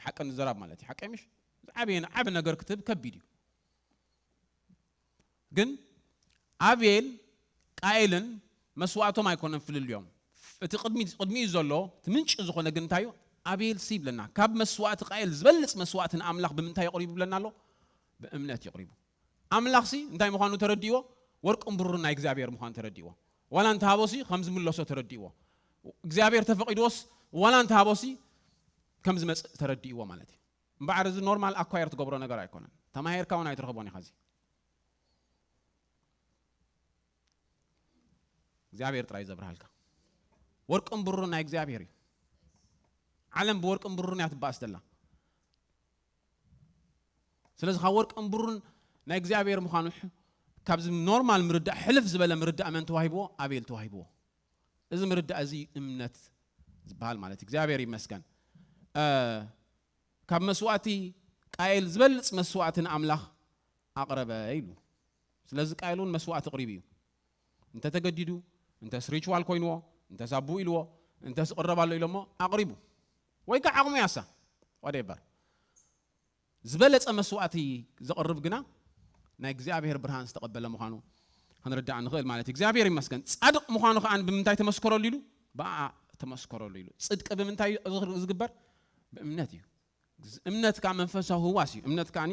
ሓቂ ንዘራብ ማለት እዩ። ሓቂ ምሽ? ዝዓበየ ዓቢ ነገር ክትህብ ከቢድ እዩ። ግን ኣቤል ቃኤልን መስዋእቶም ኣይኮነን ፍልልዮም። እቲ ቅድሚ-፣ ቅድሚኡ ዘሎ፣ እቲ ምንጪ ዝኾነ ግን እንታይ እዩ? ኣቤል ሲ ይብለና። ካብ መስዋእቲ ቃኤል ዝበልጽ መስዋእቲ ንኣምላኽ ብምንታይ የቕሪቡ ይብለና ኣሎ? ብእምነት የቕሪቡ። ኣምላኽ ሲ እንታይ ምዃኑ ተረዲእዎ? ወርቅን ብሩርን ናይ እግዚኣብሔር ምዃኑ ተረዲእዎ። ዋላ እንተሃቦ ሲ ከም ዝምለሶ ተረዲእዎ። እግዚኣብሔር ተፈቒድዎስ ዋላ እንተሃቦ ሲ ከም ዝመጽእ ተረዲእዎ ማለት እዩ። እምበኣር እዚ ኖርማል ኣኳየር ትገብሮ ነገር ኣይኮነን። ተማሂርካ እውን ኣይትረኽቦን ኢኻ። እዚ እግዚኣብሔር ጥራይ ዘብርሃልካ። ወርቅን ብሩርን ናይ እግዚኣብሔር እዩ። ዓለም ብወርቅን ብሩርን እያ ትበኣስ ዘላ። ስለዚ ካብ ወርቅን ብሩርን ናይ እግዚኣብሔር ምዃኑ ሕ-፣ ካብዚ ኖርማል ምርዳእ፣ ሕልፍ ዝበለ ምርዳእ መን ተዋሂብዎ? ኣቤል ተዋሂብዎ። እዚ ምርዳእ እዚ እምነት ዝበሃል ማለት እዩ። እግዚኣብሔር ይመስገን። እ፣ ካብ መስዋእቲ ቃየል ዝበልጽ መስዋእቲ ንኣምላኽ ኣቕረበ ኢሉ። ስለዚ ቃየል እውን መስዋእቲ ኣቕሪቡ እዩ። እንተ ተገዲዱ፣ እንተ ሪቹዋል ኮይንዎ፣ እንተ ሳቡ ኢልዎ፣ እንተ ስቕረብ ኣሎ ኢሎሞ ኣቕሪቡ። ወይ ከዓ ዓቕሙ ያሳ፣ ዋደበር። ዝበለጸ መስዋእቲ ዘቕርብ ግና ናይ እግዚኣብሔር ብርሃን ዝተቐበለ ምዃኑ ክንርዳእ ንኽእል ማለት እዩ። እግዚኣብሔር ይመስገን። ጻድቕ ምዃኑ ከኣ ብምንታይ ተመስከረሉ ኢሉ? ብኣ ተመስከረሉ ኢሉ። ጽድቂ ብምንታይ እዩ ዝግበር? ብእምነት እዩ። እምነት ከኣ መንፈሳዊ ህዋስ እዩ። እምነት ከኣኒ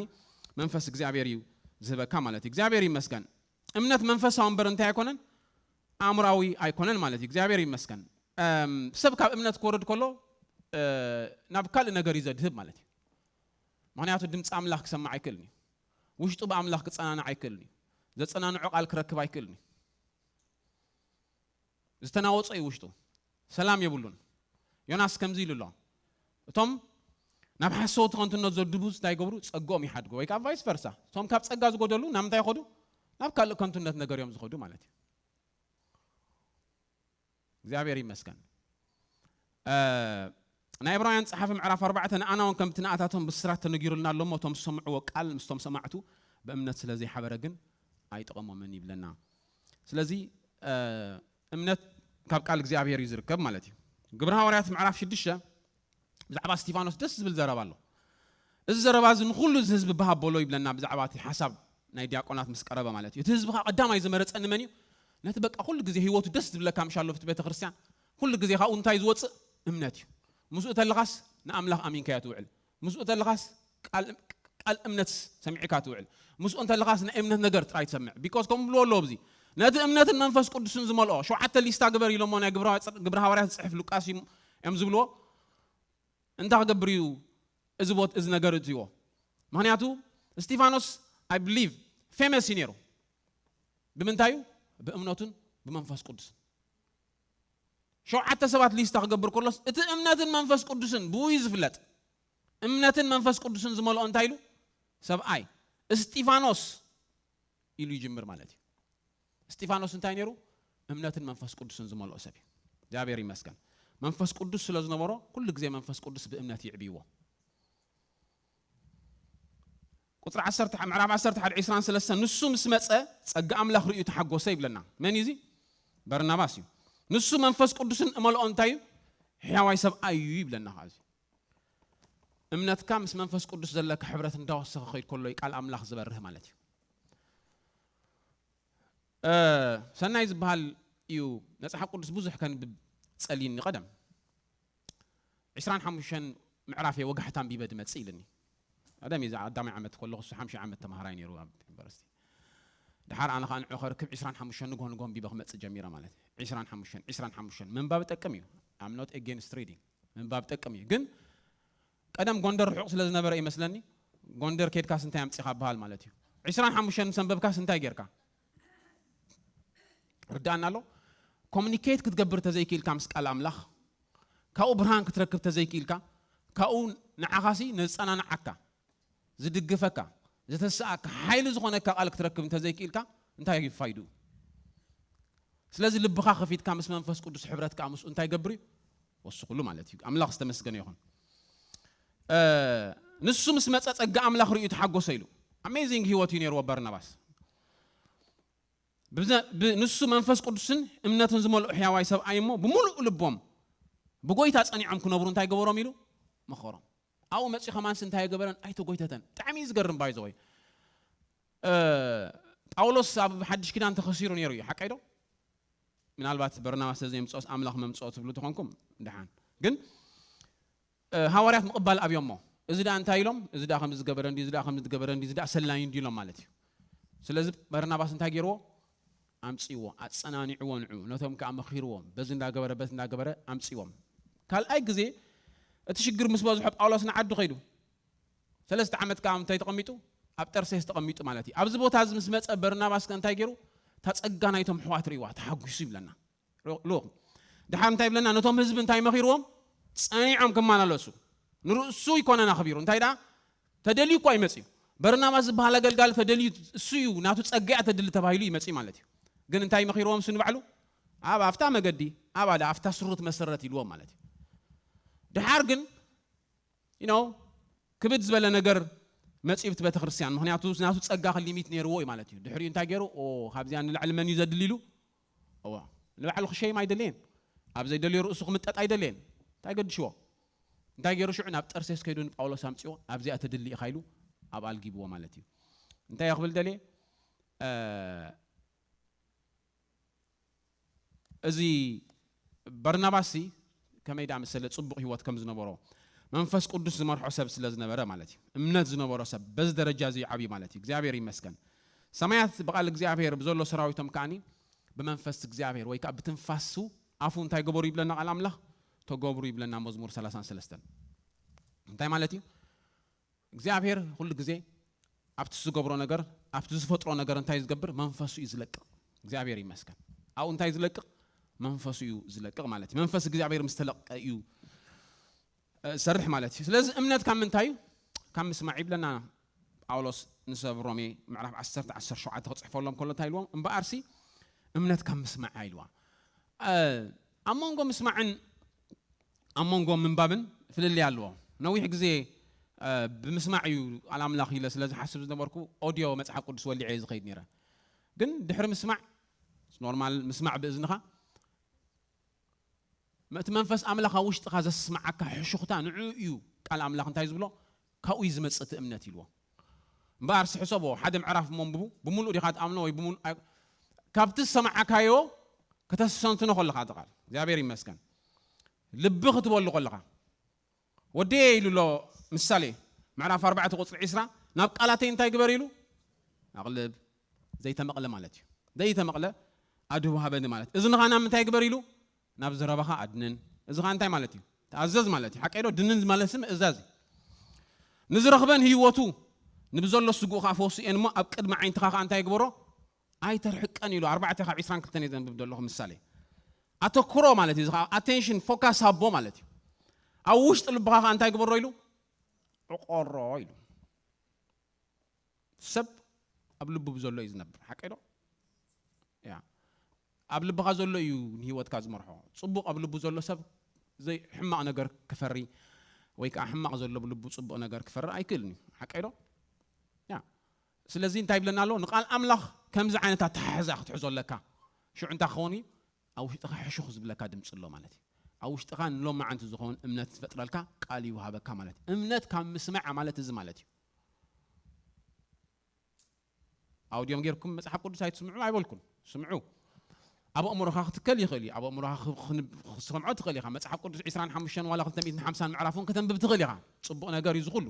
መንፈስ እግዚኣብሔር እዩ ዝህበካ ማለት እዩ። እግዚኣብሔር ይመስገን። እምነት መንፈሳዊ እምበር እንታይ ኣይኮነን? ኣእምራዊ ኣይኮነን ማለት እዩ። እግዚኣብሔር ይመስገን። እም፣ ሰብ ካብ እምነት ክወርድ ከሎ፣ እ፣ ናብ ካልእ ነገር እዩ ዘድህብ ማለት እዩ። ምኽንያቱ ድምፂ ኣምላኽ ክሰማዕ ኣይክእልን እዩ። ውሽጡ ብኣምላኽ ክጸናናዕ ኣይክእልን እዩ። ዘጸናንዖ ቃል ክረክብ ኣይክእልን እዩ። ዝተናወጾ እዩ ውሽጡ። ሰላም የብሉን። ዮናስ ከምዚ ኢሉ ኣሎ። እቶም ናብ ሓሰውቲ ከንቱነት ዘድቡ እንታይ ይገብሩ? ጸግኦም ይሓድጉ። ወይ ከዓ ቫይስ ቨርሳ። እቶም ካብ ጸጋ ዝጎደሉ ናብ ምንታይ ይኸዱ? ናብ ካልእ ከንቱነት ነገር እዮም ዝኸዱ ማለት እዩ። እግዚኣብሔር ይመስገን። እ፣ ናይ ዕብራውያን ጸሓፊ ምዕራፍ ኣርባዕተ፣ "ንኣና እውን ከምቲ ንኣታቶም ብስራት ተነጊሩልና ኣሎ እሞ፣ እቶም ዝሰምዕዎ ቃል ምስቶም ሰማዕቱ ብእምነት ስለ ዘይሓበረ ግን ኣይጠቐሞምን" ይብለና። ስለዚ፣ እ፣ እምነት ካብ ቃል እግዚኣብሔር እዩ ዝርከብ ማለት እዩ። ግብሪ ሃዋርያት ምዕራፍ ሽዱሽተ ብዛዕባ እስቲፋኖስ ደስ ዝብል ዘረባ ኣሎ። እዚ ዘረባ እዚ ንኹሉ እዚ ህዝቢ ብሃቦሎ ይብለና፣ ብዛዕባ እቲ ሓሳብ ናይ ዲያቆናት ምስ ቀረበ ማለት እዩ። እቲ ህዝቢ ኸዓ ቀዳማይ ዝመረጸኒ መን እዩ? ነቲ በቃ ኩሉ ግዜ ህይወቱ ደስ ዝብለካ ምሽ ኣሎ ኣብቲ ቤተ ክርስቲያን። ኩሉ ግዜ ካብኡ እንታይ ዝወጽእ? እምነት እዩ። ምስኡ ተለኻስ ንኣምላኽ ኣሚንካዮ ትውዕል። ምስኡ ተለኻስ ቃል፣ ቃል እምነት ሰሚዕካ ትውዕል። ምስኡ እንተለኻስ ናይ እምነት ነገር ጥራይ ትሰምዕ። ቢኮዝ ከምኡ ብልዎ ኣለዎ ኣብዚ። ነቲ እምነትን መንፈስ ቅዱስን ዝመልኦ ሸውዓተ ሊስታ ግበር ኢሎሞ ናይ ግብረ፣ ግብረ ሃዋርያት ዝጽሕፍ ሉቃስ እዩ፣ እዮም ዝብልዎ። እንታይ ክገብር እዩ እዚ ቦት-፣ እዚ ነገር እትይዎ? ምኽንያቱ እስጢፋኖስ፣ I believe፣ ፌመስ እዩ ነይሩ። ብምንታይ እዩ? ብእምነቱን ብመንፈስ ቅዱስን። ሸውዓተ ሰባት ሊስታ ክገብር ከሎስ፣ እቲ እምነትን መንፈስ ቅዱስን ብኡ እዩ ዝፍለጥ። እምነትን መንፈስ ቅዱስን ዝመልኦ እንታይ ኢሉ? ሰብኣይ። እስጢፋኖስ ኢሉ ይጅምር ማለት እዩ። እስጢፋኖስ እንታይ ነይሩ? እምነትን መንፈስ ቅዱስን ዝመልኦ ሰብ እዩ። እግዚኣብሔር ይመስገን። መንፈስ ቅዱስ ስለ ዝነበሮ፣ ኩሉ ግዜ መንፈስ ቅዱስ ብእምነት ይዕብይዎ። ቁጽሪ ዓሰርተ፣ ምዕራፍ ዓሰርተ ሓደ፣ ዕስራን ሰለስተን፣ "ንሱ ምስ መጸ፣ ጸጋ ኣምላኽ ርእዩ ተሓጎሰ" ይብለና። መን እዩ እዚ? በርናባስ እዩ። "ንሱ መንፈስ ቅዱስን እመልኦ እንታይ እዩ? ሕያዋይ ሰብኣይ እዩ" ይብለና። ከዚ እምነትካ ምስ መንፈስ ቅዱስ ዘለካ ሕብረት እንዳወሰኸ ከይድ ከሎ እዩ ቃል ኣምላኽ ዝበርህ ማለት እዩ። እ፣ ሰናይ ዝበሃል እዩ። መጽሓፍ ቅዱስ ብዙሕ ከንብብ ጸልይኒ ቀደም። ዕስራን ሓሙሽተን ምዕራፍ እየ ወጋሕታ ኣንቢበ ድመጽእ ኢልኒ። ቀደም እዩ፣ ቀዳማይ ዓመት ከለኹ እሱ ሓምሽተ ዓመት ተምሃራይ ነይሩ ኣብ ዩኒቨርሲቲ። ድሓር ኣነ ከዓ ንዑ ከርክብ ዕስራን ሓሙሽተን ንግሆ ንግሆ ኣንቢበ ክመጽእ ጀሚረ ማለት እዩ። ዕስራን ሓሙሽተን፣ ዕስራን ሓሙሽተን ምንባብ ጠቅም እዩ። I'm not against reading። ምንባብ ጠቅም እዩ። ግን ቀደም ጎንደር ርሑቕ ስለ ዝነበረ ይመስለኒ፣ ጎንደር ኬድካስ እንታይ ኣምጺኻ በሃል ማለት እዩ። ዕስራን ሓሙሽተን ምስ ኣንበብካስ እንታይ ጌርካ? ርዳኣና ኣሎ። ኮሚኒኬት ክትገብር ተዘይክኢልካ ምስ ቃል ኣምላኽ፣ ካብኡ ብርሃን ክትረክብ ተዘይክኢልካ፣ ካብኡ ንዓኻሲ ነዝጸናንዓካ፣ ዝድግፈካ፣ ዝተስኣካ፣ ሓይሊ ዝኾነካ ቃል ክትረክብ እንተዘይክኢልካ እንታይ እዩ ፋይድኡ? ስለዚ ልብኻ ከፊትካ ምስ መንፈስ ቅዱስ ሕብረት ከዓ ምስኡ እንታይ ገብር እዩ? ወስኹሉ ማለት እዩ። ኣምላኽ ዝተመስገነ ይኹን። እ፣ ንሱ ምስ መጸ ጸጋ ኣምላኽ ርእዩ ተሓጎሰ ኢሉ። ኣሜዚንግ ህይወት እዩ ነይርዎ በርናባስ። ብዘ-፣ ብ-፣ ንሱ መንፈስ ቅዱስን እምነትን ዝመልኡ ሕያዋይ ሰብኣይ እሞ ብምሉእ ልቦም ብጎይታ ጸኒዖም ክነብሩ እንታይ ገበሮም ኢሉ መኸሮም። ኣብኡ መጺኡ ከማንስ እንታይ ገበረን? ኣይተጎይተተን። ብጣዕሚ እዩ ዝገርም ባይዘወይ። እ፣ ጳውሎስ ኣብ ሓድሽ ኪዳን ተኸሲሩ ነይሩ እዩ፣ ሓቀይ ዶ? ምናልባት በርናባስ ዘይምጽኦስ ኣምላኽ መምጽኦ ትብሉ ተኾንኩም ድሓን። ግን፣ እ፣ ሃዋርያት ምቕባል ኣብዮሞ። እዚ ደኣ እንታይ ኢሎም? እዚ ደኣ ከም ዝገበረ እንዲ፣ እዚ ደኣ ከም ዝገበረ እንዲ፣ እዚ ደኣ ሰላዩ እንዲ ኢሎም ማለት እዩ። ስለዚ በርናባስ እንታይ ገይርዎ? ኣምጽእዎ፣ ኣጸናኒዕዎ ንዑ። ነቶም ከኣ መኺርዎም። በዚ እንዳገበረ፣ በዚ እንዳገበረ ኣምጽእዎም። ካልኣይ ግዜ እቲ ሽግር ምስ በዝሖ ጳውሎስ ንዓዱ ከይዱ። ሰለስተ ዓመት ከኣ እንታይ ተቐሚጡ? ኣብ ጠርሴስ ተቐሚጡ ማለት እዩ። ኣብዚ ቦታ እዚ ምስ መጸ በርናባስ ከ እንታይ ገይሩ? እታ ጸጋ ናይቶም ኣሕዋት ርእይዋ፣ ተሓጒሱ ይብለና። ሉ-፣ ሉክ። ድሓር እንታይ ይብለና? ነቶም ህዝቢ እንታይ መኺርዎም? ጸኒዖም ክመላለሱ። ንርእሱ ይኮነን ኣኽቢሩ። እንታይ ደኣ? ተደልዩ እኳ ይመጽእ እዩ። በርናባስ ዝበሃል ኣገልጋሊ ተደልዩ፣ እሱ እዩ፣ ናቱ ጸጋ እያ ተድሊ ተባሂሉ ይመጽእ ማለት እዩ። ግን እንታይ መኺርዎም እሱ ንባዕሉ? ኣብ ኣፍታ መገዲ፣ ኣብ ኣደ ኣፍታ ስሩት መሰረት ኢልዎም ማለት እዩ። ድሓር ግን፣ you know፣ ክብድ ዝበለ ነገር መጽኡ እቲ ቤተክርስትያን። ምኽንያቱ ናቱ ጸጋ ሊሚት ነይርዎ እዩ ማለት እዩ። ድሕሪኡ እንታይ ገይሩ? ኦ፣ ካብዚኣ ንላዕሊ መን እዩ ዘድሊ ኢሉ? እዋ፣ ንባዕሉ ክሸይም ኣይደለየን። ኣብ ዘይደልዮ ርእሱ ክምጠጥ ኣይደለየን። እንታይ ገድሽዎ? እንታይ ገይሩ? ሽዑ ናብ ጠርሴስ ከይዱ ንጳውሎስ ኣምጽዎ፣ ኣብዚኣ ትድሊ ኢኻ ኢሉ ኣብ ኣልጊብዎ ማለት እዩ። እንታይ እየ ክብል ደልየ? እ፣ እዚ በርናባስሲ ከመይ ደኣ መሰለ ጽቡቕ ህይወት ከም ዝነበሮ፣ መንፈስ ቅዱስ ዝመርሖ ሰብ ስለ ዝነበረ ማለት እዩ። እምነት ዝነበሮ ሰብ በዚ ደረጃ እዚ ዓብዩ ማለት እዩ። እግዚኣብሔር ይመስገን። ሰማያት ብቓል እግዚኣብሔር ብዘሎ ሰራዊቶም ከኣኒ ብመንፈስ እግዚኣብሔር ወይ ከኣ ብትንፋሱ ኣፉ እንታይ ገበሩ ይብለና ቃል ኣምላኽ? ተገብሩ ይብለና መዝሙር ሰላሳን ሰለስተን። እንታይ ማለት እዩ? እግዚኣብሔር ኩሉ ግዜ ኣብቲ ዝገብሮ ነገር፣ ኣብቲ ዝፈጥሮ ነገር እንታይ ዝገብር? መንፈሱ እዩ ዝለቅቕ። እግዚኣብሔር ይመስገን። ኣብኡ እንታይ ዝለቅቕ? መንፈሱ እዩ ዝለቅቕ ማለት እዩ። መንፈስ እግዚኣብሔር ምስ ተለቀ እዩ፣ እ፣ ዝሰርሕ ማለት እዩ። ስለዚ እምነት ካብ ምንታይ እዩ? ካብ ምስማዕ ይብለና ጳውሎስ ንሰብ ሮሜ ምዕራፍ ዓሰርተ፣ ዓሰርተ ሸውዓተ ክጽሕፈሎም ከሎ እንታይ ኢልዎም? እምበኣርሲ እምነት ካብ ምስማዕ ኢልዋ። እ፣ ኣብ መንጎ ምስማዕን ኣብ መንጎ ምንባብን ፍልልይ ኣለዎ። ነዊሕ ግዜ፣ እ፣ ብምስማዕ እዩ ቃል ኣምላኽ ኢለ ስለ ዝሓስብ ዝነበርኩ ኦድዮ መጽሓፍ ቅዱስ ወሊዐ እየ ዝኸይድ ነይረ። ግን ድሕሪ ምስማዕ፣ ኖርማል ምስማዕ ብእዝንኻ፣ እቲ መንፈስ ኣምላኽ ኣብ ውሽጥኻ ዘስምዓካ ሕሹኽታ ንዕኡ እዩ ቃል ኣምላኽ እንታይ ዝብሎ? ካብኡ እዩ ዝመጽእ እቲ እምነት ኢልዎ። እምበኣር ስሕሰቦ፣ ሓደ ምዕራፍ እሞ ኣንብቡ፣ ብምሉእ ዲኻ ትኣምኖ ወይ ብምሉእ ኣይ-፣ ካብቲ ዝሰማዕካዮ ከተስተንትኖ ከለኻ እቲ ቃል። እግዚኣብሔር ይመስገን። ልቢ ክትበሉ ከለኻ። ወደየ ኢሉ ኣሎ ምሳሌ፣ ምዕራፍ ኣርባዕተ ቁጽሪ ዕስራ፣ ናብ ቃላተይ እንታይ ግበር ኢሉ? ኣቕልብ። ዘይተመቕለ ማለት እዩ። ዘይተመቕለ ኣድህቦ ሃበኒ ማለት። እዝንኻ ናብ ምንታይ ግበር ኢሉ? ናብ ዘረባኻ ኣድንን። እዚ ኸኣ እንታይ ማለት እዩ? ተኣዘዝ ማለት እዩ። ሓቀይ ዶ? ድንን ማለት ስም እዛዝ እዩ። ንዝረኽበን ህይወቱ ንብዘሎ ስጉኡ ኸኣ ፈውሱ እየን እሞ ኣብ ቅድሚ ዓይንትኻ ኸኣ እንታይ ግበሮ? ኣይተርሕቀን ኢሉ። ኣርባዕተ ካብ ዕስራን ክልተን እየ ዘንብብ ዘለኹ ምሳሌ። ኣተኩሮ ማለት እዩ። እዚ ኸኣ ኣቴንሽን፣ ፎካስ ሃቦ ማለት እዩ። ኣብ ውሽጢ ልብኻ ኸኣ እንታይ ግበሮ ኢሉ? ዕቆሮ ኢሉ። ሰብ ኣብ ልቡ ብዘሎ እዩ ዝነብር። ሓቀይ ዶ? ያ። ኣብ ልብኻ ዘሎ እዩ ንህይወትካ ዝመርሖ። ጽቡቕ ኣብ ልቡ ዘሎ ሰብ ዘይ-፣ ሕማቕ ነገር ክፈሪ ወይ ከኣ ሕማቕ ዘሎ ኣብ ልቡ ጽቡቕ ነገር ክፈሪ ኣይክእልን እዩ። ሓቀይ ዶ? ያ። ስለዚ እንታይ ይብለና ኣሎ? ንቃል ኣምላኽ ከምዚ ዓይነት ኣተሓሕዛ ክትሕዞ ኣለካ። ሽዑ እንታይ ክኸውን እዩ? ኣብ ውሽጥኻ ሕሹኽ ዝብለካ ድምጺ ኣሎ ማለት እዩ። ኣብ ውሽጥኻ ንሎማዓንቲ ዝኸውን እምነት ዝፈጥረልካ ቃል ይወሃበካ ማለት እዩ። እምነት ካብ ምስማዕ ማለት እዚ ማለት እዩ። ኣውድዮም ጌርኩም መጽሓፍ ቅዱስ ኣይትስምዑ ኣይበልኩን። ስምዑ። ኣብ ኣእምሮኻ ክትከል ይኽእል እዩ። ኣብ ኣእምሮኻ ክሰምዖ ትኽእል ኢኻ። መጽሓፍ ቅዱስ ዕስራን ሓሙሽተን ዋላ ክልተ ሚእትን ሓምሳን ምዕራፍ እውን ከተንብብ ትኽእል ኢኻ። ጽቡቕ ነገር እዩ ዝኹሉ።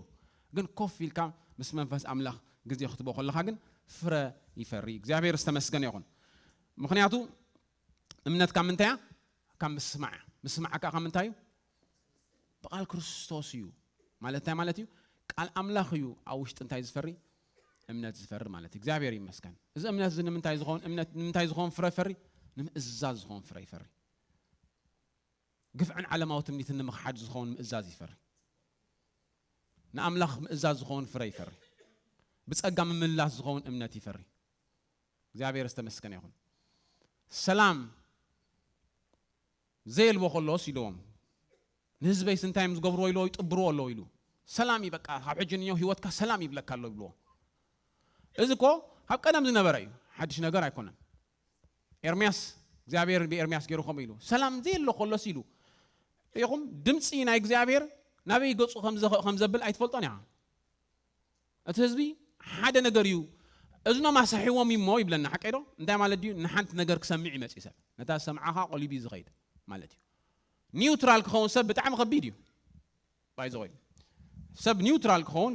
ግን ኮፍ ኢልካ ምስ መንፈስ ኣምላኽ ግዜ ክትቦ ከለኻ ግን ፍረ ይፈሪ። እግዚኣብሔር ዝተመስገነ ይኹን። ምኽንያቱ እምነት ካብ ምንታይ እያ? ካብ ምስማዕ። ምስማዕ ከዓ ካብ ምንታይ እዩ? ብቓል ክርስቶስ እዩ። ማለት እንታይ ማለት እዩ? ቃል ኣምላኽ እዩ ኣብ ውሽጢ እንታይ ዝፈሪ? እምነት ዝፈሪ ማለት እዩ። እግዚኣብሔር ይመስገን። እዚ እምነት እዚ ንምንታይ ዝኸውን እምነት ንምንታይ ዝኸውን ፍረ ይፈሪ? ንምእዛዝ ዝኸውን ፍረ ይፈሪ። ግፍዕን ዓለማዊ ትምኒትን ንምኽሓድ ዝኸውን ምእዛዝ ይፈሪ። ንኣምላኽ ምእዛዝ ዝኸውን ፍረ ይፈሪ። ብጸጋ ምምላስ ዝኸውን እምነት ይፈሪ። እግዚኣብሔር ዝተመስገነ ይኹን። ሰላም ዘየልቦ ከሎስ ኢልዎም፣ ንህዝበይስ እንታይ እዮም ዝገብርዎ ኢልዎ ይጥብርዎ ኣለዉ ኢሉ። ሰላም እዩ በቃ፣ ካብ ሕጂ ንዮ ህይወትካ ሰላም ይብለካ ኣሎ ይብልዎ። እዚ እኮ ካብ ቀደም ዝነበረ እዩ፣ ሓድሽ ነገር ኣይኮነን። ኤርምያስ እግዚኣብሔር ብኤርምያስ ገይሩ ከምኡ ኢሉ፣ ሰላም ዘየሎ ከሎስ ኢሉ። ሪኢኹም፣ ድምፂ ናይ እግዚኣብሔር ናበይ ገፁ ከም ዘብል ኣይትፈልጦን ኢኻ። እቲ ህዝቢ ሓደ ነገር እዩ፣ እዝኖም ኣሳሒዎም እሞ ይብለና። ሓቀይ ዶ? እንታይ ማለት ድዩ? ንሓንቲ ነገር ክሰምዕ ይመጽእ ሰብ። ነታ ዝሰምዓኻ ቆሊቡ እዩ ዝኸይድ ማለት እዩ። ኒውትራል ክኸውን ሰብ ብጣዕሚ ከቢድ እዩ። ባይዘወይ ሰብ ኒውትራል ክኸውን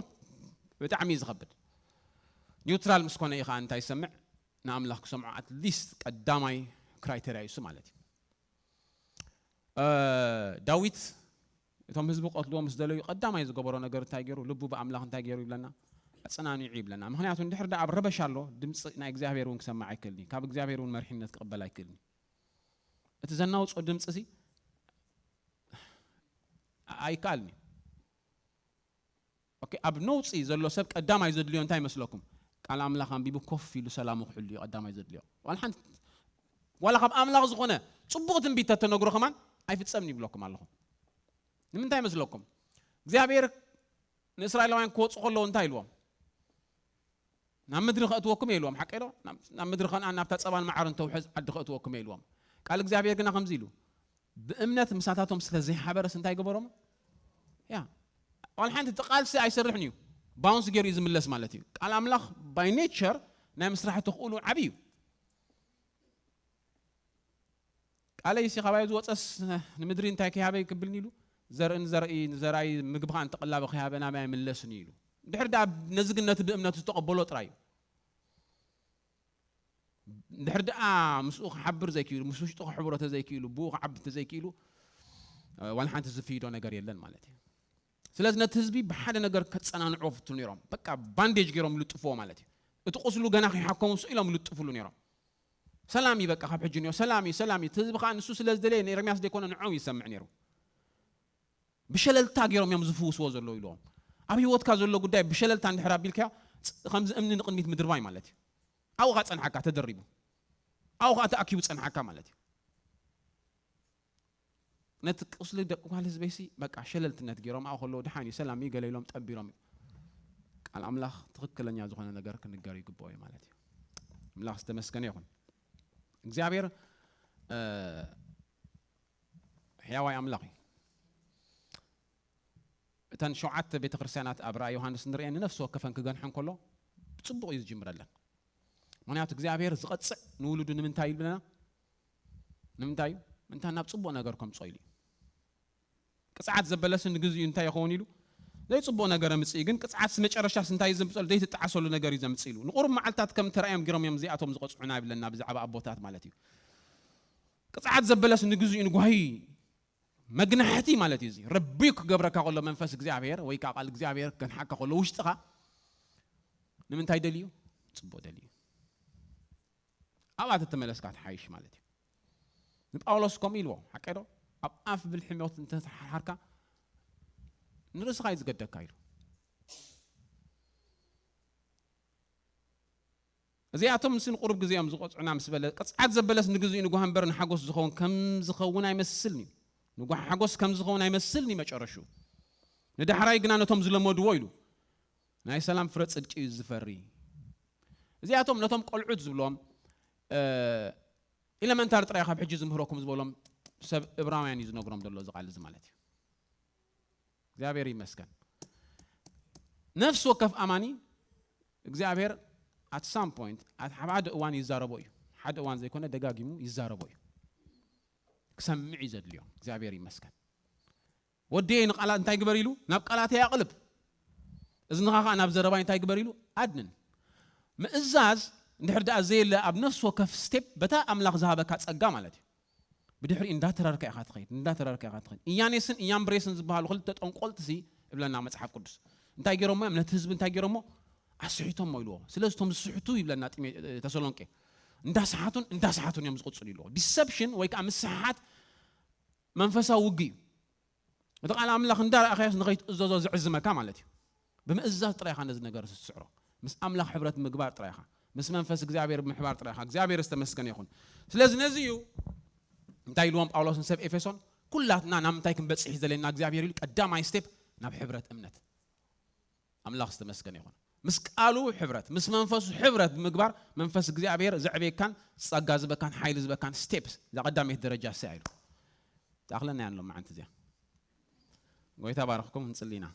ብጣዕሚ እዩ ዝኸብድ። ኒውትራል ምስ ኮነ እዩ ከዓ እንታይ ይሰምዕ? ንኣምላኽ ክሰምዖ ኣትሊስት ቀዳማይ ክራይቴርያ እዩ እሱ ማለት እዩ። እ፣ ዳዊት እቶም ህዝቢ ክቐትልዎ ምስ ደለዩ ቀዳማይ ዝገበሮ ነገር እንታይ ገይሩ? ልቡ ብኣምላኽ እንታይ ገይሩ ይብለና? ኣጸናኒዑ ይብለና። ምኽንያቱ እንድሕር ደኣ ኣብ ረበሻ ኣሎ፣ ድምፂ ናይ እግዚኣብሔር እውን ክሰምዕ ኣይክእልን እዩ። ካብ እግዚኣብሔር እውን መርሒነት ክቕበል ኣይክእልን እዩ። እቲ ዘናውጾ ድምፂ ሲ ኣይከኣልን እዩ። ኦኬ፣ ኣብ ነውፂ ዘሎ ሰብ ቀዳማይ ዘድልዮ እንታይ ይመስለኩም? ቃል ኣምላኽ ኣንቢቡ ኮፍ ኢሉ ሰላሙ ክሕሉ እዩ ቀዳማይ ዘድልዮ። ዋላ ሓንቲ ዋላ ካብ ኣምላኽ ዝኾነ ጽቡቕ ትንቢት ተተነግሮ ከማን ኣይፍጸምን ይብለኩም ኣለኹ። ንምንታይ ይመስለኩም? እግዚኣብሔር ንእስራኤላውያን ክወፁ ከለዉ እንታይ ኢልዎም? ናብ ምድሪ ከእትወኩም እየ ኢልዎም። ሓቀይ ዶ? ናብ ናብ ምድሪ ከነኣን ናብታ ጸባን መዓርን ተውሕዝ ዓዲ ከእትወኩም እየ ኢልዎም። ቃል እግዚኣብሔር ግና ከምዚ ኢሉ፣ ብእምነት ምሳታቶም ስለ ዘይሓበረስ እንታይ ገበሮም? ያ ዋላ ሓንቲ እቲ ቃልሲ ኣይሰርሕን እዩ። ባውንስ ገይሩ እዩ ዝምለስ ማለት እዩ። ቃል ኣምላኽ ባይ ኔቸር ናይ ምስራሕ ተኽእሉ ዓብዪ እዩ። ቃለይ ሲ ካባይ ዝወፀስ ንምድሪ እንታይ ከይሃበ ይክብልኒ ኢሉ፣ ዘርኢ ንዘርኢ ንዘርኣይ ምግቢ ከዓ እንተቐላበ ከይሃበ ናበይ ኣይምለስን እዩ ኢሉ። ድሕሪ ደኣ ነዚ ግን ነቲ ብእምነቱ ዝተቐበሎ ጥራይ እዩ። ድሕሪ ደኣ ምስኡ ክሓብር ዘይክኢሉ፣ ምስ ውሽጡ ክሕብሮ ተዘይክኢሉ፣ ብኡ ክዓቢ ተዘይክኢሉ፣ እ፣ ዋላ ሓንቲ ዝፍይዶ ነገር የለን ማለት እዩ። ስለዚ ነቲ ህዝቢ ብሓደ ነገር ከጸናንዕዎ ፍትኑ ነይሮም። በቃ ባንዴጅ ገይሮም ይልጥፍዎ ማለት እዩ። እቲ ቁስሉ ገና ከይሓከሙ ስኢሎም ይልጥፍሉ ነይሮም። ሰላም እዩ በቃ፣ ካብ ሕጂ ንዮ ሰላም እዩ፣ ሰላም እዩ። እቲ ህዝቢ ከዓ ንሱ ስለ ዝደለየ ንኤርምያስ ዘይኮነ ንዖም ይሰምዕ ነይሩ። ብሸለልታ ገይሮም እዮም ዝፍውስዎ ዘለዉ ኢልዎም። ኣብ ህይወትካ ዘሎ ጉዳይ ብሸለልታ እንድሕር ኣቢልካዮ፣ ፅ-፣ ከምዚ እምኒ ንቕድሚት ምድርባይ ማለት እዩ። ኣብኡ ኸዓ ጸንሓካ ተደሪቡ። ኣብኡ ኸዓ ተኣኪቡ ጸንሓካ ማለት እዩ። ነቲ ቁስሊ ደቂ ጓል ህዝበይሲ በቃ ሸለልትነት ገይሮም ኣብኡ ከለዉ ደሓን እዩ፣ ሰላም እዩ፣ ገለ ኢሎም ጠቢሮም እዩ። ቃል ኣምላኽ ትኽክለኛ ዝኾነ ነገር ክንገር ይግብኦ እዩ ማለት እዩ። ኣምላኽ ዝተመስገነ ይኹን። እግዚኣብሔር፣ እ፣ ሕያዋይ ኣምላኽ እዩ። እተን ሸውዓተ ቤተ ክርስቲያናት ኣብ ራእይ ዮሃንስ ንርእየን ንነፍሲ ወከፈን ክገንሐን ከሎ ብጽቡቕ እዩ ዝጅምረለን። ምኽንያቱ እግዚኣብሔር ዝቐጽዕ ንውሉዱ ንምንታይ እዩ ይብለና? ንምንታይ እዩ? ምንታ ናብ ጽቡቕ ነገር ከምጾ ኢሉ እዩ። ቅጽዓት ዘበለስ ንግዚኡ እንታይ ይኸውን ኢሉ? ዘይጽቡቕ ነገር ኣምጽእ እዩ። ግን ቅጽዓትስ መጨረሻስ እንታይ እዩ ዘምጽእ? ዘይትጠዓሰሉ ነገር እዩ ዘምጽእ ኢሉ። ንቁሩብ መዓልታት ከም ተራእዮም ጊሮም እዮም እዚኣቶም ዝቐጽዑና ይብለና ብዛዕባ ኣቦታት ማለት እዩ። ቅጽዓት ዘበለስ ንግዚኡ ንጓሂ መግናሕቲ ማለት እዩ። እዚ ረቢው ክገብረካ ከሎ መንፈስ እግዚኣብሔር ወይ ከዓ ቃል እግዚኣብሔር ከንሓካ ከሎ ውሽጥኻ ንምንታይ ደልዩ? ጽቡቕ ደልዩ። ኣብኣ ተተመለስካ ትሓይሽ ማለት እዩ። ንጳውሎስ ከምኡ ኢልዎ፣ ሓቀ ዶ? ኣብ ኣፍ ብልሒ ሞት እንተተሓርሓርካ ንርእስኻ እዩ ዝገደካ ኢሉ። እዚኣቶም ምስ ንቁሩብ ግዜ እዮም ዝቆጽዑና ምስ በለ፣ ቅጽዓት ዘበለስ ንግዚኡ ንጓህ እምበር ንሓጎስ ዝኸውን ከም ዝኸውን ኣይመስልኒ። ንጓህ ሓጎስ ከም ዝኸውን ኣይመስልኒ መጨረሹ። ንዳሕራይ ግና ነቶም ዝለመድዎ ኢሉ ናይ ሰላም ፍረ ጽድቂ እዩ ዝፈሪ። እዚኣቶም ነቶም ቆልዑት ዝብሎም፣ እ፣ ኤለመንታሪ ጥራይ ካብ ሕጂ ዝምህረኩም ዝበሎም ሰብ እብራውያን እዩ ዝነግሮም ዘሎ እዚ ቃል እዚ ማለት እዩ። እግዚኣብሔር ይመስገን። ነፍሲ ወከፍ ኣማኒ እግዚኣብሔር at some point ኣብ ሓደ እዋን ይዛረቦ እዩ። ሓደ እዋን ዘይኮነ ደጋጊሙ ይዛረቦ እዩ። ክሰምዕ እዩ ዘድልዮ። እግዚኣብሔር ይመስገን። ወደየ ንቃላት እንታይ ግበር ኢሉ ናብ ቃላተይ ኣቕልብ፣ እዝንኻ ኸዓ ናብ ዘረባይ እንታይ ግበር ኢሉ ኣድንን። ምእዛዝ እንድሕር ደኣ ዘየለ ኣብ ነፍሲ ወከፍ ስቴፕ በታ ኣምላኽ ዝሃበካ ጸጋ ማለት እዩ። ብድሕሪኡ እንዳተረርካ ኢኻ ትኸይድ፣ እንዳተረርካ ኢኻ ትኸይድ። ኢያኔስን ኢያምብሬስን ዝበሃሉ ክልተ ጠንቆልትሲ ይብለና መጽሓፍ ቅዱስ። እንታይ ገይሮሞ እዮም? ነቲ ህዝቢ እንታይ ገይሮሞ? ኣስሒቶሞ ኢልዎ። ስለዚ እቶም ዝስሕቱ ይብለና ጢሞ-፣ ተሰሎንቄ፣ እንዳሰሓቱን እንዳሰሓቱን እዮም ዝቕጽሉ ኢልዎ። ዲሰፕሽን ወይ ከዓ ምስሕሓት መንፈሳዊ ውግእ እዩ። እቲ ቃል ኣምላኽ እንዳረኣኻዮስ ንኸይትእዘዞ ዝዕዝመካ ማለት እዩ። ብምእዛዝ ጥራይ ኢኻ ነዚ ነገር ትስዕሮ። ምስ ኣምላኽ ሕብረት ምግባር ጥራይ ኢኻ። ምስ መንፈስ እግዚኣብሔር ብምሕባር ጥራይ ኢኻ። እግዚኣብሔር ዝተመስገነ ይኹን። ስለዚ ነዚ እዩ እንታይ ኢልዎም ጳውሎስ ንሰብ ኤፌሶን፣ ኩላትና ናብ ምንታይ ክንበጽሕ እዩ ዘለና እግዚኣብሔር ኢሉ፣ ቀዳማይ ስቴፕ ናብ ሕብረት እምነት። ኣምላኽ ዝተመስገነ ይኹን። ምስ ቃሉ ሕብረት፣ ምስ መንፈሱ ሕብረት ብምግባር መንፈስ እግዚኣብሔር ዘዕቤካን ጸጋ ዝበካን ሓይሊ ዝበካን ስቴፕስ፣ እዛ ቀዳመይቲ ደረጃ እሳ ኢሉ። ተኣኽለና እያ ሎም መዓንቲ እዚኣ። ጎይታ ባረኽኩም፣ እንጽሊ ኢና።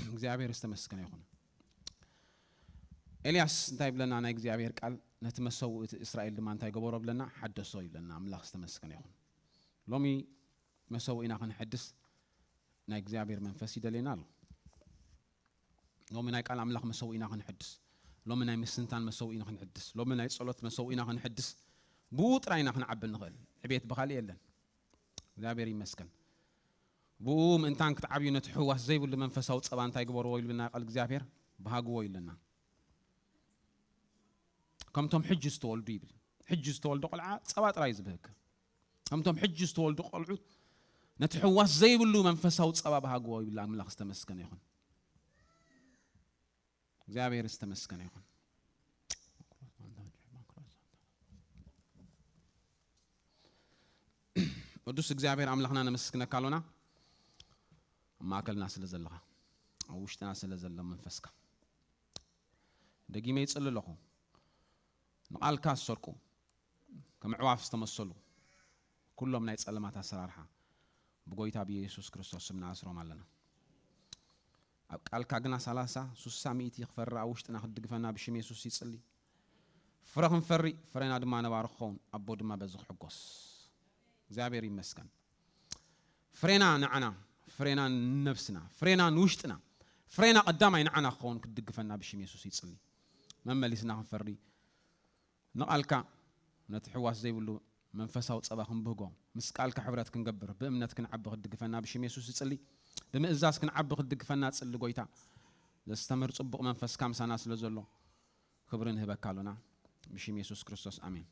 እግዚኣብሔር ዝተመስገነ ይኹን። ኤልያስ እንታይ ይብለና? ናይ እግዚኣብሔር ቃል፣ ነቲ መሰውኢ እቲ እስራኤል ድማ እንታይ ገበሮ ብለና? ሓደሶ ይብለና። ኣምላኽ ዝተመስገነ ይኹን። ሎሚ መሰውኢና ክንሕድስ ናይ እግዚኣብሔር መንፈስ ይደልየና ኣሎ። ሎሚ ናይ ቃል ኣምላኽ መሰውኢና ክንሕድስ፣ ሎሚ ናይ ምስንታን መሰውኢና ክንሕድስ፣ ሎሚ ናይ ጸሎት መሰውኢና ክንሕድስ፣ ብኡ ጥራይ ኢና ክንዓቢ ንኽእል። ዕቤት ብኻልእ የለን። እግዚኣብሔር ይመስገን። ብኡ ምእንታን ክትዓብዩ ነቲ ሕዋስ ዘይብሉ መንፈሳዊ ጸባ እንታይ ግበርዎ ኢሉና ቃል እግዚኣብሔር? ብሃግዎ ኢሉና። ከምቶም ሕጂ ዝተወልዱ ይብል። ሕጂ ዝተወልደ ቆልዓ ጸባ ጥራይ እዩ ዝብህግ። ከምቶም ሕጂ ዝተወልዱ ቆልዑ ነቲ ሕዋስ ዘይብሉ መንፈሳዊ ጸባ ብሃግዎ ይብል። ኣምላኽ ዝተመስገነ ይኹን። እግዚኣብሔር ዝተመስገነ ይኹን። ቅዱስ እግዚኣብሔር ኣምላኽና ነመስግነካ ኣሎና። ኣብ ማእከልና ስለ ዘለኻ፣ ኣብ ውሽጥና ስለ ዘሎ መንፈስካ። ደጊመ ይጽሊ ኣለኹ። ንቓልካ ዝሰርቁ፣ ከም ኣዕዋፍ ዝተመሰሉ፣ ኩሎም ናይ ጸለማት ኣሰራርሓ፣ ብጎይታ ብየሱስ ክርስቶስ ስም ንኣስሮም ኣለና። ኣብ ቃልካ ግና ሰላሳ፣ ሱሳ፣ ሚእቲ ክፈሪ ኣብ ውሽጥና ክትድግፈና ብሽም የሱስ ይጽሊ። ፍረ ክንፈሪ፣ ፍሬና ድማ ነባሪ ክኸውን፣ ኣቦ ድማ በዚ ክሕጎስ። እግዚኣብሔር ይመስገን። ፍሬና ንዓና፣ ፍሬና ንነብስና፣ ፍሬና ንውሽጥና፣ ፍሬና ቀዳማይ ንዓና ክኸውን ክትድግፈና ብሽም የሱስ ይጽሊ። መመሊስና ክንፈሪ፣ ንቓልካ ነቲ ሕዋስ ዘይብሉ መንፈሳዊ ጸባ ክንብህጎ፣ ምስ ቃልካ ሕብረት ክንገብር፣ ብእምነት ክንዓቢ ክትድግፈና ብሽም የሱስ ይጽሊ። ብምእዛዝ ክንዓቢ ክትድግፈና ጽሊ ጎይታ። ዘስተምህር ጽቡቕ መንፈስካ ምሳና ስለ ዘሎ፣ ክብሪ ንህበካ ኣሎና። ብሽም የሱስ ክርስቶስ፣ ኣሜን።